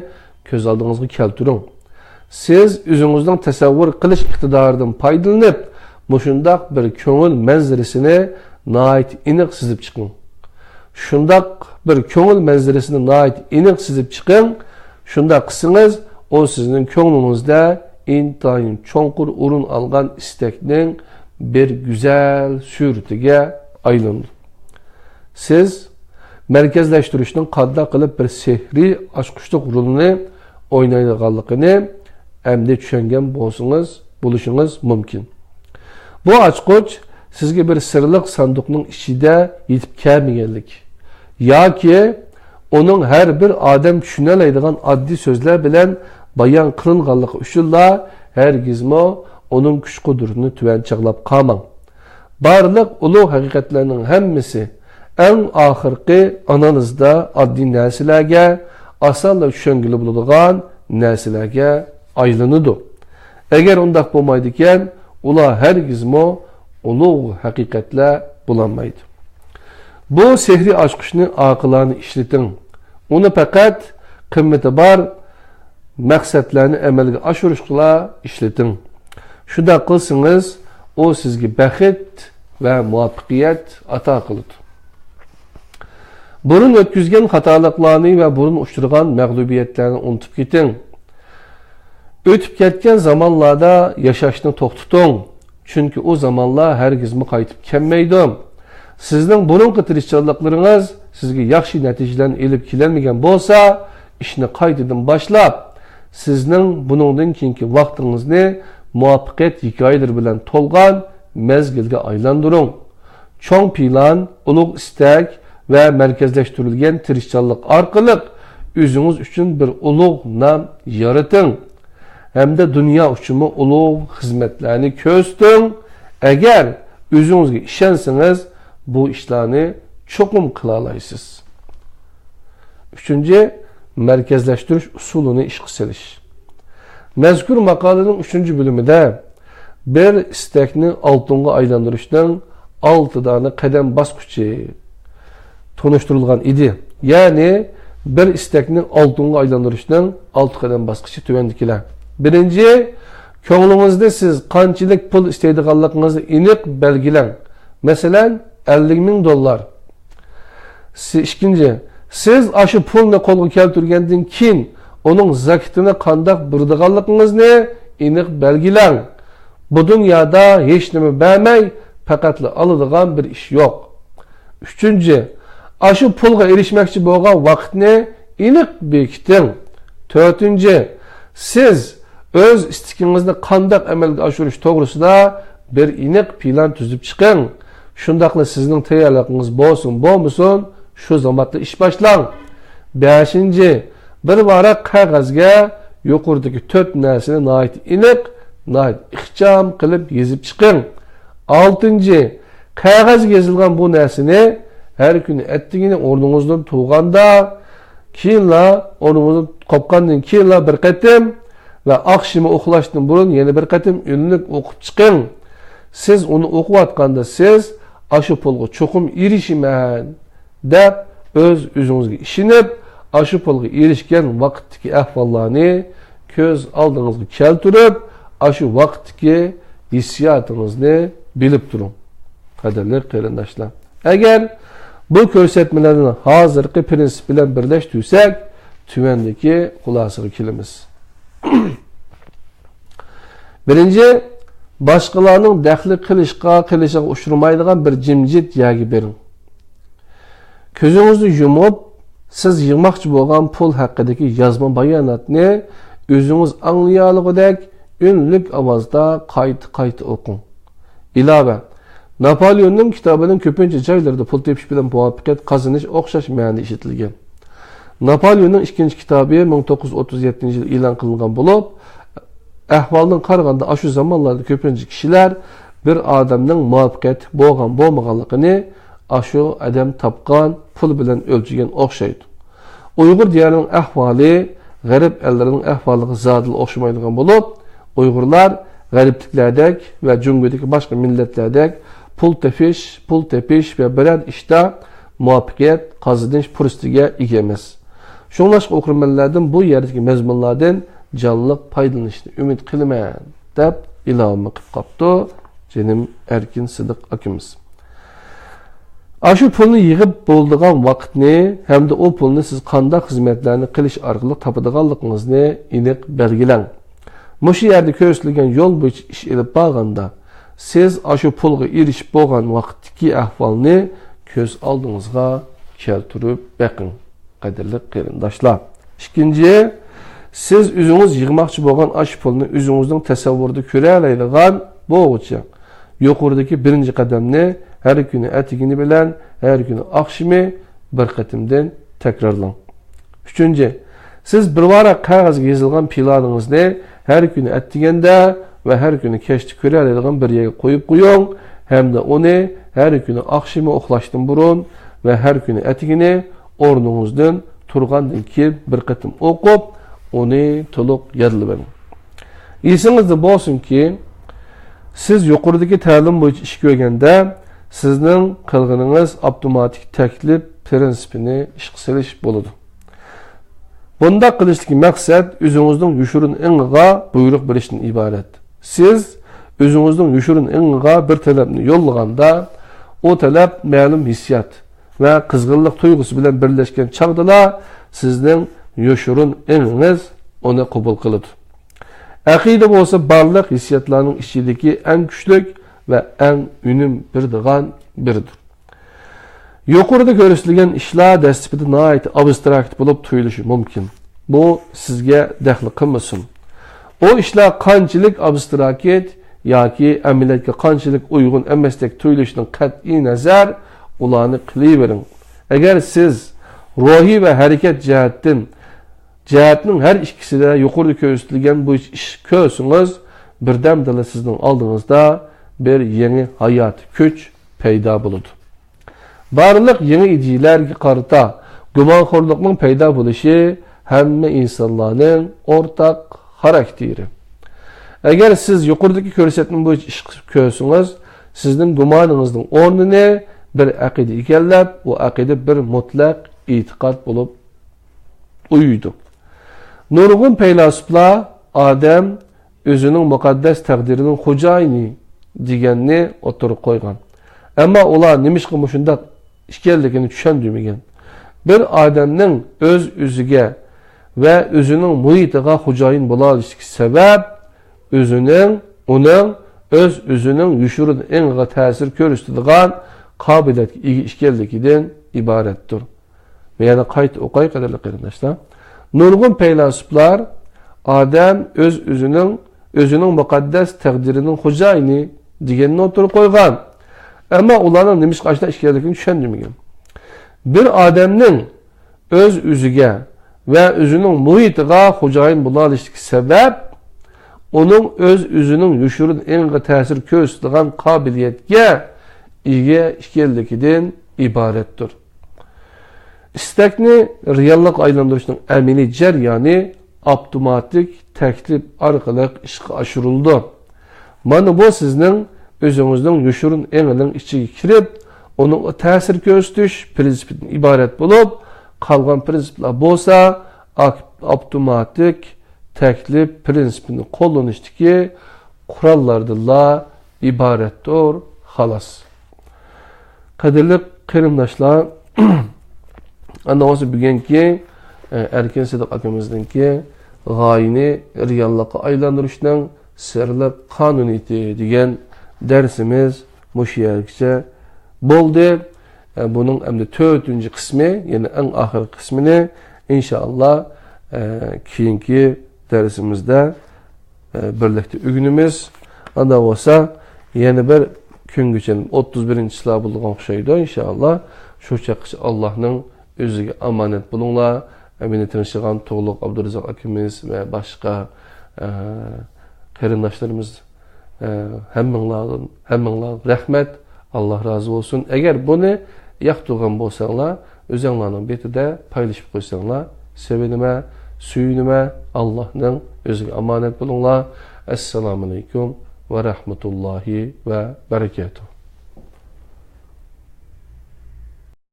كۆز ئالدىڭىزغا كەلتۈرۈڭ. سىز ئۆزىڭىزنىڭ تەسەۋۋۇر قىلىش ئىقتىدارىدىن پايدىلىنىپ، مۇشۇنداق بىر كۆڭۈل مەنزىرىسىنى ناھايىتى ئېنىق سىزىپ چىقىڭ. شۇنداق بىر كۆڭۈل مەنزىرىسىنى ناھايىتى ئېنىق سىزىپ چىقىڭ. شۇنداق قىلسىڭىز، ئۇ سىزنىڭ كۆڭلىڭىزدە ئىنتايىن چوڭقۇر ئورۇن ئالغان ئىستەكنىڭ بىر گۈزەل سۈرىتىگە ئايلىنىدۇ. سىز مەركەزلەشتۈرۈشنىڭ قانداق قىلىپ بىر سېھرىي ئاچقۇچلۇق رولىنى ئوينايدىغانلىقىنى ئەمدى چۈشەنگەن بولسىڭىز، بولۇشىڭىز مۇمكىن. بۇ ئاچقۇچ سىزگە بىر سىرلىق ساندۇقنىڭ ئىچىدە يېتىپ كەلمىگەنلىك ياكى ئۇنىڭ ھەر بىر ئادەم چۈشىنەلەيدىغان ئاددىي سۆزلەر بىلەن بايان قىلىنغانلىقى ئۈچۈنلا ھەرگىزمۇ ئۇنىڭ كۈچ-قۇدرىتىنى تۆۋەن چاغلاپ قالماڭ. بارلىق ئۇلۇغ ھەقىقەتلەرنىڭ ھەممىسى ئەڭ ئاخىرقى ئانالىزدا ئاددىي نەرسىلەرگە، ئاسانلا چۈشەنگىلى بولىدىغان نەرسىلەرگە ئايلىنىدۇ. ئەگەر ئۇنداق بولمايدىكەن، ئۇلار ھەرگىزمۇ ئۇلۇغ ھەقىقەتلەر بولالمايدۇ. بۇ سېھرىي ئاچقۇچنى ئاقىلانە ئىشلىتىڭ. ئۇنى پەقەت قىممىتى بار مەقسەتلەرنى ئەمەلگە ئاشۇرۇشقىلا ئىشلىتىڭ. شۇنداق قىلسىڭىز، ئۇ سىزگە بەخت ۋە مۇۋەپپەقىيەت ئاتا قىلىدۇ. بۇرۇن ئۆتكۈزگەن خاتالىقلارنى ۋە بۇرۇن ئۇچرىغان مەغلۇبىيەتلەرنى ئۇنتۇپ كېتىڭ. ئۆتۈپ كەتكەن زامانلاردا ياشاشنى توختىتىڭ، چۈنكى ئۇ زامانلار ھەرگىزمۇ قايتىپ كەلمەيدۇ. سىزنىڭ بۇرۇنقى تىرىشچانلىقلىرىڭىز سىزگە ياخشى نەتىجىلەرنى ئېلىپ كېلەلمىگەن بولسا، ئىشنى قايتىدىن باشلاپ، سىزنىڭ بۇنىڭدىن كېيىنكى ۋاقتىڭىزنى مۇۋەپپەقىيەت ھېكايىلىرى بىلەن تولغان مەزگىلگە ئايلاندۇرۇڭ. چوڭ پىلان، ئۇلۇغ ئىستەك ۋە مەركەزلەشتۈرۈلگەن تىرىشچانلىق ئارقىلىق ئۆزىڭىز ئۈچۈن بىر ئۇلۇغ نام يارىتىڭ ھەمدە دۇنيا ئۈچۈنمۇ ئۇلۇغ خىزمەتلەرنى كۆرسىتىڭ. ئەگەر ئۆزىڭىزگە ئىشەنسىڭىز، بۇ ئىشلارنى چوقۇم قىلالايسىز. ئۈچىنچى، مەركەزلەشتۈرۈش ئۇسۇلىنى ئىشقا سېلىش. مەزكۇر ماقالىنىڭ ئۈچىنچى بۆلۈمىدە بىر ئىستەكنى ئالتۇنغا ئايلاندۇرۇشنىڭ ئالتە دانە قەدەم باسقۇچى تونۇشتۇرۇلغان ئىدى. يەنى بىر ئىستەكنى ئالتۇنغا ئايلاندۇرۇشنىڭ ئالتە قەدەم باسقۇچى تۆۋەندىكىلەر. بىرىنچى، كۆڭلىڭىزدە سىز قانچىلىك پۇل ئىستەيدىغانلىقىڭىزنى ئېنىق بەلگىلەڭ. مەسىلەن، ئەللىك مىڭ دوللار. سى-، ئىككىنچى، سىز ئاشۇ پۇلنى قولغا كەلتۈرگەندىن كېيىن، ئۇنىڭ زاكىتىنى قانداق بېرىدىغانلىقىڭىزنى ئېنىق بەلگىلەڭ. بۇ دۇنيادا ھېچنېمە بەرمەي، پەقەتلا ئالىدىغان بىر ئىش يوق. ئۈچىنچى، ئاشۇ پۇلغا ئېرىشمەكچى بولغان ۋاقىتنى ئېنىق بېكىتىڭ. تۆتىنچى، سىز ئۆز ئىستىكىڭىزنى قانداق ئەمەلگە ئاشۇرۇش توغرىسىدا بىر ئېنىق پىلان تۈزۈپ چىقىڭ. شۇنداقلا سىزنىڭ تەييارلىقىڭىز بولسۇن بولمىسۇن، شۇ زاماندا ئىش باشلاڭ. بەشىنچى، بىر ۋاراق قەغەزگە يۇقىرىدىكى تۆت نەرسىنى ناھايىتى ئېنىق، ناھايىتى ئىخچام قىلىپ يېزىپ چىقىڭ. ئالتىنچى، قەغەزگە يېزىلغان بۇ نەرسىنى ھەر كۈنى ئەتىگىنى ئورنىڭىزدىن تۇرغاندا، كېيىنلا ئورنىڭىزدىن قوپقاندىن كېيىنلا بىر قېتىم ۋە ئاخشىمى ئۇخلاشتىن بۇرۇن يەنە بىر قېتىم ئۈنلۈك ئوقۇپ چىقىڭ. سىز ئۇنى ئوقۇۋاتقاندا سىز ئاشۇ پۇلغا چوقۇم ئېرىشىمەن دەپ ئۆز ئۆزىڭىزگە ئىشىنىپ، ئاشۇ پۇلغا ئېرىشكەن ۋاقىتتىكى ئەھۋاللارنى كۆز ئالدىڭىزغا كەلتۈرۈپ، ئاشۇ ۋاقىتتىكى ھېسسىياتىڭىزنى بىلىپ تۇرۇڭ. قەدىرلىك قېرىنداشلار، ئەگەر بۇ كۆرسەتمىلەرنى ھازىرقى پىرىنسىپ بىلەن بىرلەشتۈرسەك، تۆۋەندىكى خۇلاسىگە كېلىمىز. بىرىنچى، باشقىلارنىڭ دەخلى قىلىشقا، قىلىشىغا ئۇچرىمايدىغان بىر جىمجىت يەرگە بېرىڭ. كۆزىڭىزنى يۇمۇپ، سىز يىغماقچى بولغان پۇل ھەققىدىكى يازما باياناتنى ئۆزىڭىز ئاڭلىيالىغۇدەك ئۈنلۈك ئاۋازدا قايتا-قايتا ئوقۇڭ. ئىلاۋە، ناپالېئوننىڭ كىتابىنىڭ كۆپىنچە جايلىرىدا پۇل تېپىش بىلەن مۇۋەپپەقىيەت قازىنىش ئوخشاش مەنىدە ئىشلىتىلگەن. ناپالېئوننىڭ ئىككىنچى كىتابى مىڭ توققۇز يۈز ئوتتۇز يەتتىنچى يىلى ئېلان قىلىنغان بولۇپ، ئەھۋالدىن قارىغاندا، ئاشۇ زامانلاردا كۆپىنچە كىشىلەر بىر ئادەمنىڭ مۇۋەپپەقىيەتلىك بولغان بولمىغانلىقىنى ئاشۇ ئادەم تاپقان پۇل بىلەن ئۆلچىگەن ئوخشايدۇ. ئۇيغۇر دىيارىنىڭ ئەھۋالى غەرب ئەللىرىنىڭ ئەھۋالىغا زادىلا ئوخشىمايدىغان بولۇپ، ئۇيغۇرلار غەربلىكلەردەك ۋە جۇڭگودىكى باشقا مىللەتلەردەك پۇل تېپىش، پۇل تېپىش ۋە بىرەر ئىشتا مۇۋەپپەقىيەت قازىنىش پۇرسىتىگە ئىگە ئەمەس. شۇڭلاشقا ئوقۇرمەنلەردىن بۇ يەردىكى مەزمۇنلاردىن جانلىق پايدىلىنىشنى ئۈمىد قىلىمەن، دەپ ئىلاۋىمۇ قىلىپ قاپتۇ جېنىم ئەركىن سىدىق ئاكىمىز. ئاشۇ پۇلنى يىغىپ بولىدىغان ۋاقىتنى ھەمدە ئۇ پۇلنى سىز قانداق خىزمەتلەرنى قىلىش ئارقىلىق تاپىدىغانلىقىڭىزنى ئېنىق بەلگىلەڭ. مۇشۇ يەردە كۆرسىتىلگەن يول بويىچە ئىش ئېلىپ بارغاندا، سىز ئاشۇ پۇلغا ئېرىشىپ بولغان ۋاقىتتىكى ئەھۋالنى كۆز ئالدىڭىزغا كەلتۈرۈپ بېقىڭ. قەدىرلىك قېرىنداشلار، ئىككىنچى، سىز ئۆزىڭىز يىغماقچى بولغان ئاشۇ پۇلنى ئۆزىڭىزنىڭ تەسەۋۋۇرىدا كۆرەلەيدىغان بولغۇچە، يۇقىرىدىكى بىرىنچى قەدەمنى ھەر كۈنى ئەتىگىنى بىلەن ھەر كۈنى ئاخشىمى بىر قېتىمدىن تەكرارلاڭ. ئۈچىنچى، سىز بىر ۋاراق قەغەزگە يېزىلغان پىلانىڭىزنى ھەر كۈنى ئەتىگەندە ۋە ھەر كۈنى كەچتە كۆرەلەيدىغان بىر يەرگە قويۇپ قويۇڭ ھەمدە ئۇنى ھەر كۈنى ئاخشىمى ئۇخلاشتىن بۇرۇن ۋە ھەر كۈنى ئەتىگىنى ئورنىڭىزدىن تۇرغاندىن كېيىن بىر قېتىم ئوقۇپ، ئۇنى تولۇق يادلىۋېلىڭ. ئېسىڭىزدە بولسۇنكى، سىز يۇقىرىدىكى تەلىم بويىچە ئىش كۆرگەندە، سىزنىڭ قىلغىنىڭىز ئاپتوماتىك تەكلىپ پىرىنسىپىنى ئىشقا سېلىش بولىدۇ. بۇنداق قىلىشتىكى مەقسەت ئۆزىڭىزنىڭ يوشۇرۇن ئېڭىغا بۇيرۇق بېرىشتىن ئىبارەت. سىز ئۆزىڭىزنىڭ يوشۇرۇن ئېڭىغا بىر تەلەپنى يوللىغاندا، ئۇ تەلەپ مەلۇم ھېسسىيات ۋە قىزغىنلىق تۇيغۇسى بىلەن بىرلەشكەن چاغدىلا، سىزنىڭ يوشۇرۇن ئېڭىڭىز ئۇنى قوبۇل قىلىدۇ. ئەقىدە بولسا بارلىق ھېسسىياتلارنىڭ ئىچىدىكى ئەڭ كۈچلۈك ۋە ئەڭ ئۈنۈم بېرىدىغان بىرىدۇر. يۇقىرىدا كۆرسىتىلگەن ئىشلار دەسلىپىدە ناھايىتى ئابستراكت بولۇپ تۇيۇلۇشى مۇمكىن. بۇ سىزگە دەخلى قىلمىسۇن. ئۇ ئىشلار قانچىلىك ئابستراكت ياكى ئەمەلىيەتكە قانچىلىك ئۇيغۇن ئەمەستەك تۇيۇلۇشىنىڭ قەتئىي نەزەر، ئۇلارنى قىلىۋېرىڭ. ئەگەر سىز روھىي ۋە ھەرىكەت جەھەتتىن، جەھەتنىڭ ھەر ئىككىسىدە يۇقىرىدا كۆرسىتىلگەن بويىچە ئىش كۆرسىڭىز، بىردەمدىلا سىزنىڭ ئالدىڭىزدا بىر يېڭى ھاياتىي كۈچ پەيدا بولىدۇ. بارلىق يېڭى ئىدىيىلەرگە قارىتا گۇمانخورلۇقنىڭ پەيدا بولۇشى ھەممە ئىنسانلارنىڭ ئورتاق خاراكتېرى. ئەگەر سىز يۇقىرىدىكى كۆرسەتمە بويىچە ئىش قىلىپ كۆرسىڭىز، سىزنىڭ گۇمانىڭىزنىڭ ئورنىنى بىر ئەقىدە ئىگىلەپ، ئۇ ئەقىدە بىر مۇتلەق ئېتىقاد بولۇپ ئۇيۇيدۇ. نۇرغۇن پەيلاسوپلار ئادەم ئۆزىنىڭ مۇقەددەس تەقدىرىنىڭ خوجايىنى دېگەننى ئوتتۇرىغا قويغان. ئەمما ئۇلار نېمىشقا مۇشۇنداق ئىكەنلىكىنى چۈشەندۈرمىگەن. بىر ئادەمنىڭ ئۆز-ئۆزىگە ۋە ئۆزىنىڭ مۇھىتىغا خوجايىن بولالىشىدىكى سەۋەب ئۆزىنىڭ، ئۇنىڭ ئۆز-ئۆزىنىڭ يوشۇرۇن ئېڭىغا تەسىر كۆرسىتىدىغان قابىلىيەتكە ئىگە ئىكەنلىكىدىن ئىبارەتتۇر. مەن يەنە قايتا ئوقاي، قەدىرلىك قېرىنداشلار. نۇرغۇن پەيلاسوپلار ئادەم ئۆز-ئۆزىنىڭ، ئۆزىنىڭ مۇقەددەس تەقدىرىنىڭ خوجايىنى دېگەننى ئوتتۇرىغا قويغان. ئەمما ئۇلارنىڭ نېمىشقا ئاشۇنداق ئىكەنلىكىنى چۈشەندۈرمىگەن. بىر ئادەمنىڭ ئۆز-ئۆزىگە ۋە ئۆزىنىڭ مۇھىتىغا خوجايىن بولالىشىدىكى سەۋەب ئۇنىڭ ئۆز-ئۆزىنىڭ يوشۇرۇن ئېڭىغا تەسىر كۆرسىتىدىغان قابىلىيەتكە ئىگە ئىكەنلىكىدىن ئىبارەتتۇر. ئىستەكنى رېئاللىققا ئايلاندۇرۇشنىڭ ئەمەلىي جەريانى ئاپتوماتىك تەكلىپ ئارقىلىق ئىشقا ئاشۇرۇلىدۇ. مانا بۇ سىزنىڭ ئۆزىڭىزنىڭ يوشۇرۇن ئېڭىنىڭ ئىچىگە كىرىپ، ئۇنىڭغا تەسىر كۆرسىتىش پىرىنسىپىدىن ئىبارەت بولۇپ، قالغان پىرىنسىپلار بولسا ئاك-، ئاپتوماتىك تەكلىپ پىرىنسىپىنى قوللىنىشتىكى قوراللاردىنلا ئىبارەتتۇر، خالاس. قەدىرلىك قېرىنداشلار، ئاندىن بولسا بۈگۈنكى، ئە، ئەركىن سىدىق ئاكىمىزنىڭكى غايىنى رېئاللىققا ئايلاندۇرۇشنىڭ سىرلىق قانۇنىيىتى دېگەن دەرسىمىز مۇشۇ يەرگىچە بولدى. ئە، بۇنىڭ ئەمدى تۆتىنچى قىسمى، يەنى ئەڭ ئاخىرقى قىسمىنى، ئىنشائاللا، ئە، كېيىنكى دەرسىمىزدە، ئە، بىرلىكتە ئۆگىنىمىز. ئاندا بولسا، يەنە بىر كۈنگىچە ئوتتۇز بىرىنچى چىسلا بولىدىغان ئوخشايدۇ، ئىنشائاللا. شۇ چاغقىچە ئاللانىڭ ئۆزىگە ئامانەت بولۇڭلار. مېنى تىڭشىغان تۇغلۇق ئابدۇرازاق ئاكىمىز ۋە باشقا، ئە، قېرىنداشلىرىمىز، ئە، ھەممىڭلاردىن، ھەممىڭلارغا رەھمەت. ئاللا رازى بولسۇن. ئەگەر بۇنى ياقتۇرغان بولساڭلار، ئۆزۈڭلارنىڭ بېتىدە پايلىشىپ قويساڭلار، سېۋىنىمەن، سۆيۈنىمەن. ئاللانىڭ ئۆزىگە ئامانەت بولۇڭلار. ئەسسالامۇئەلەيكۇم ۋە رەھمەتۇللاھى ۋە بەرىكاتۇھ.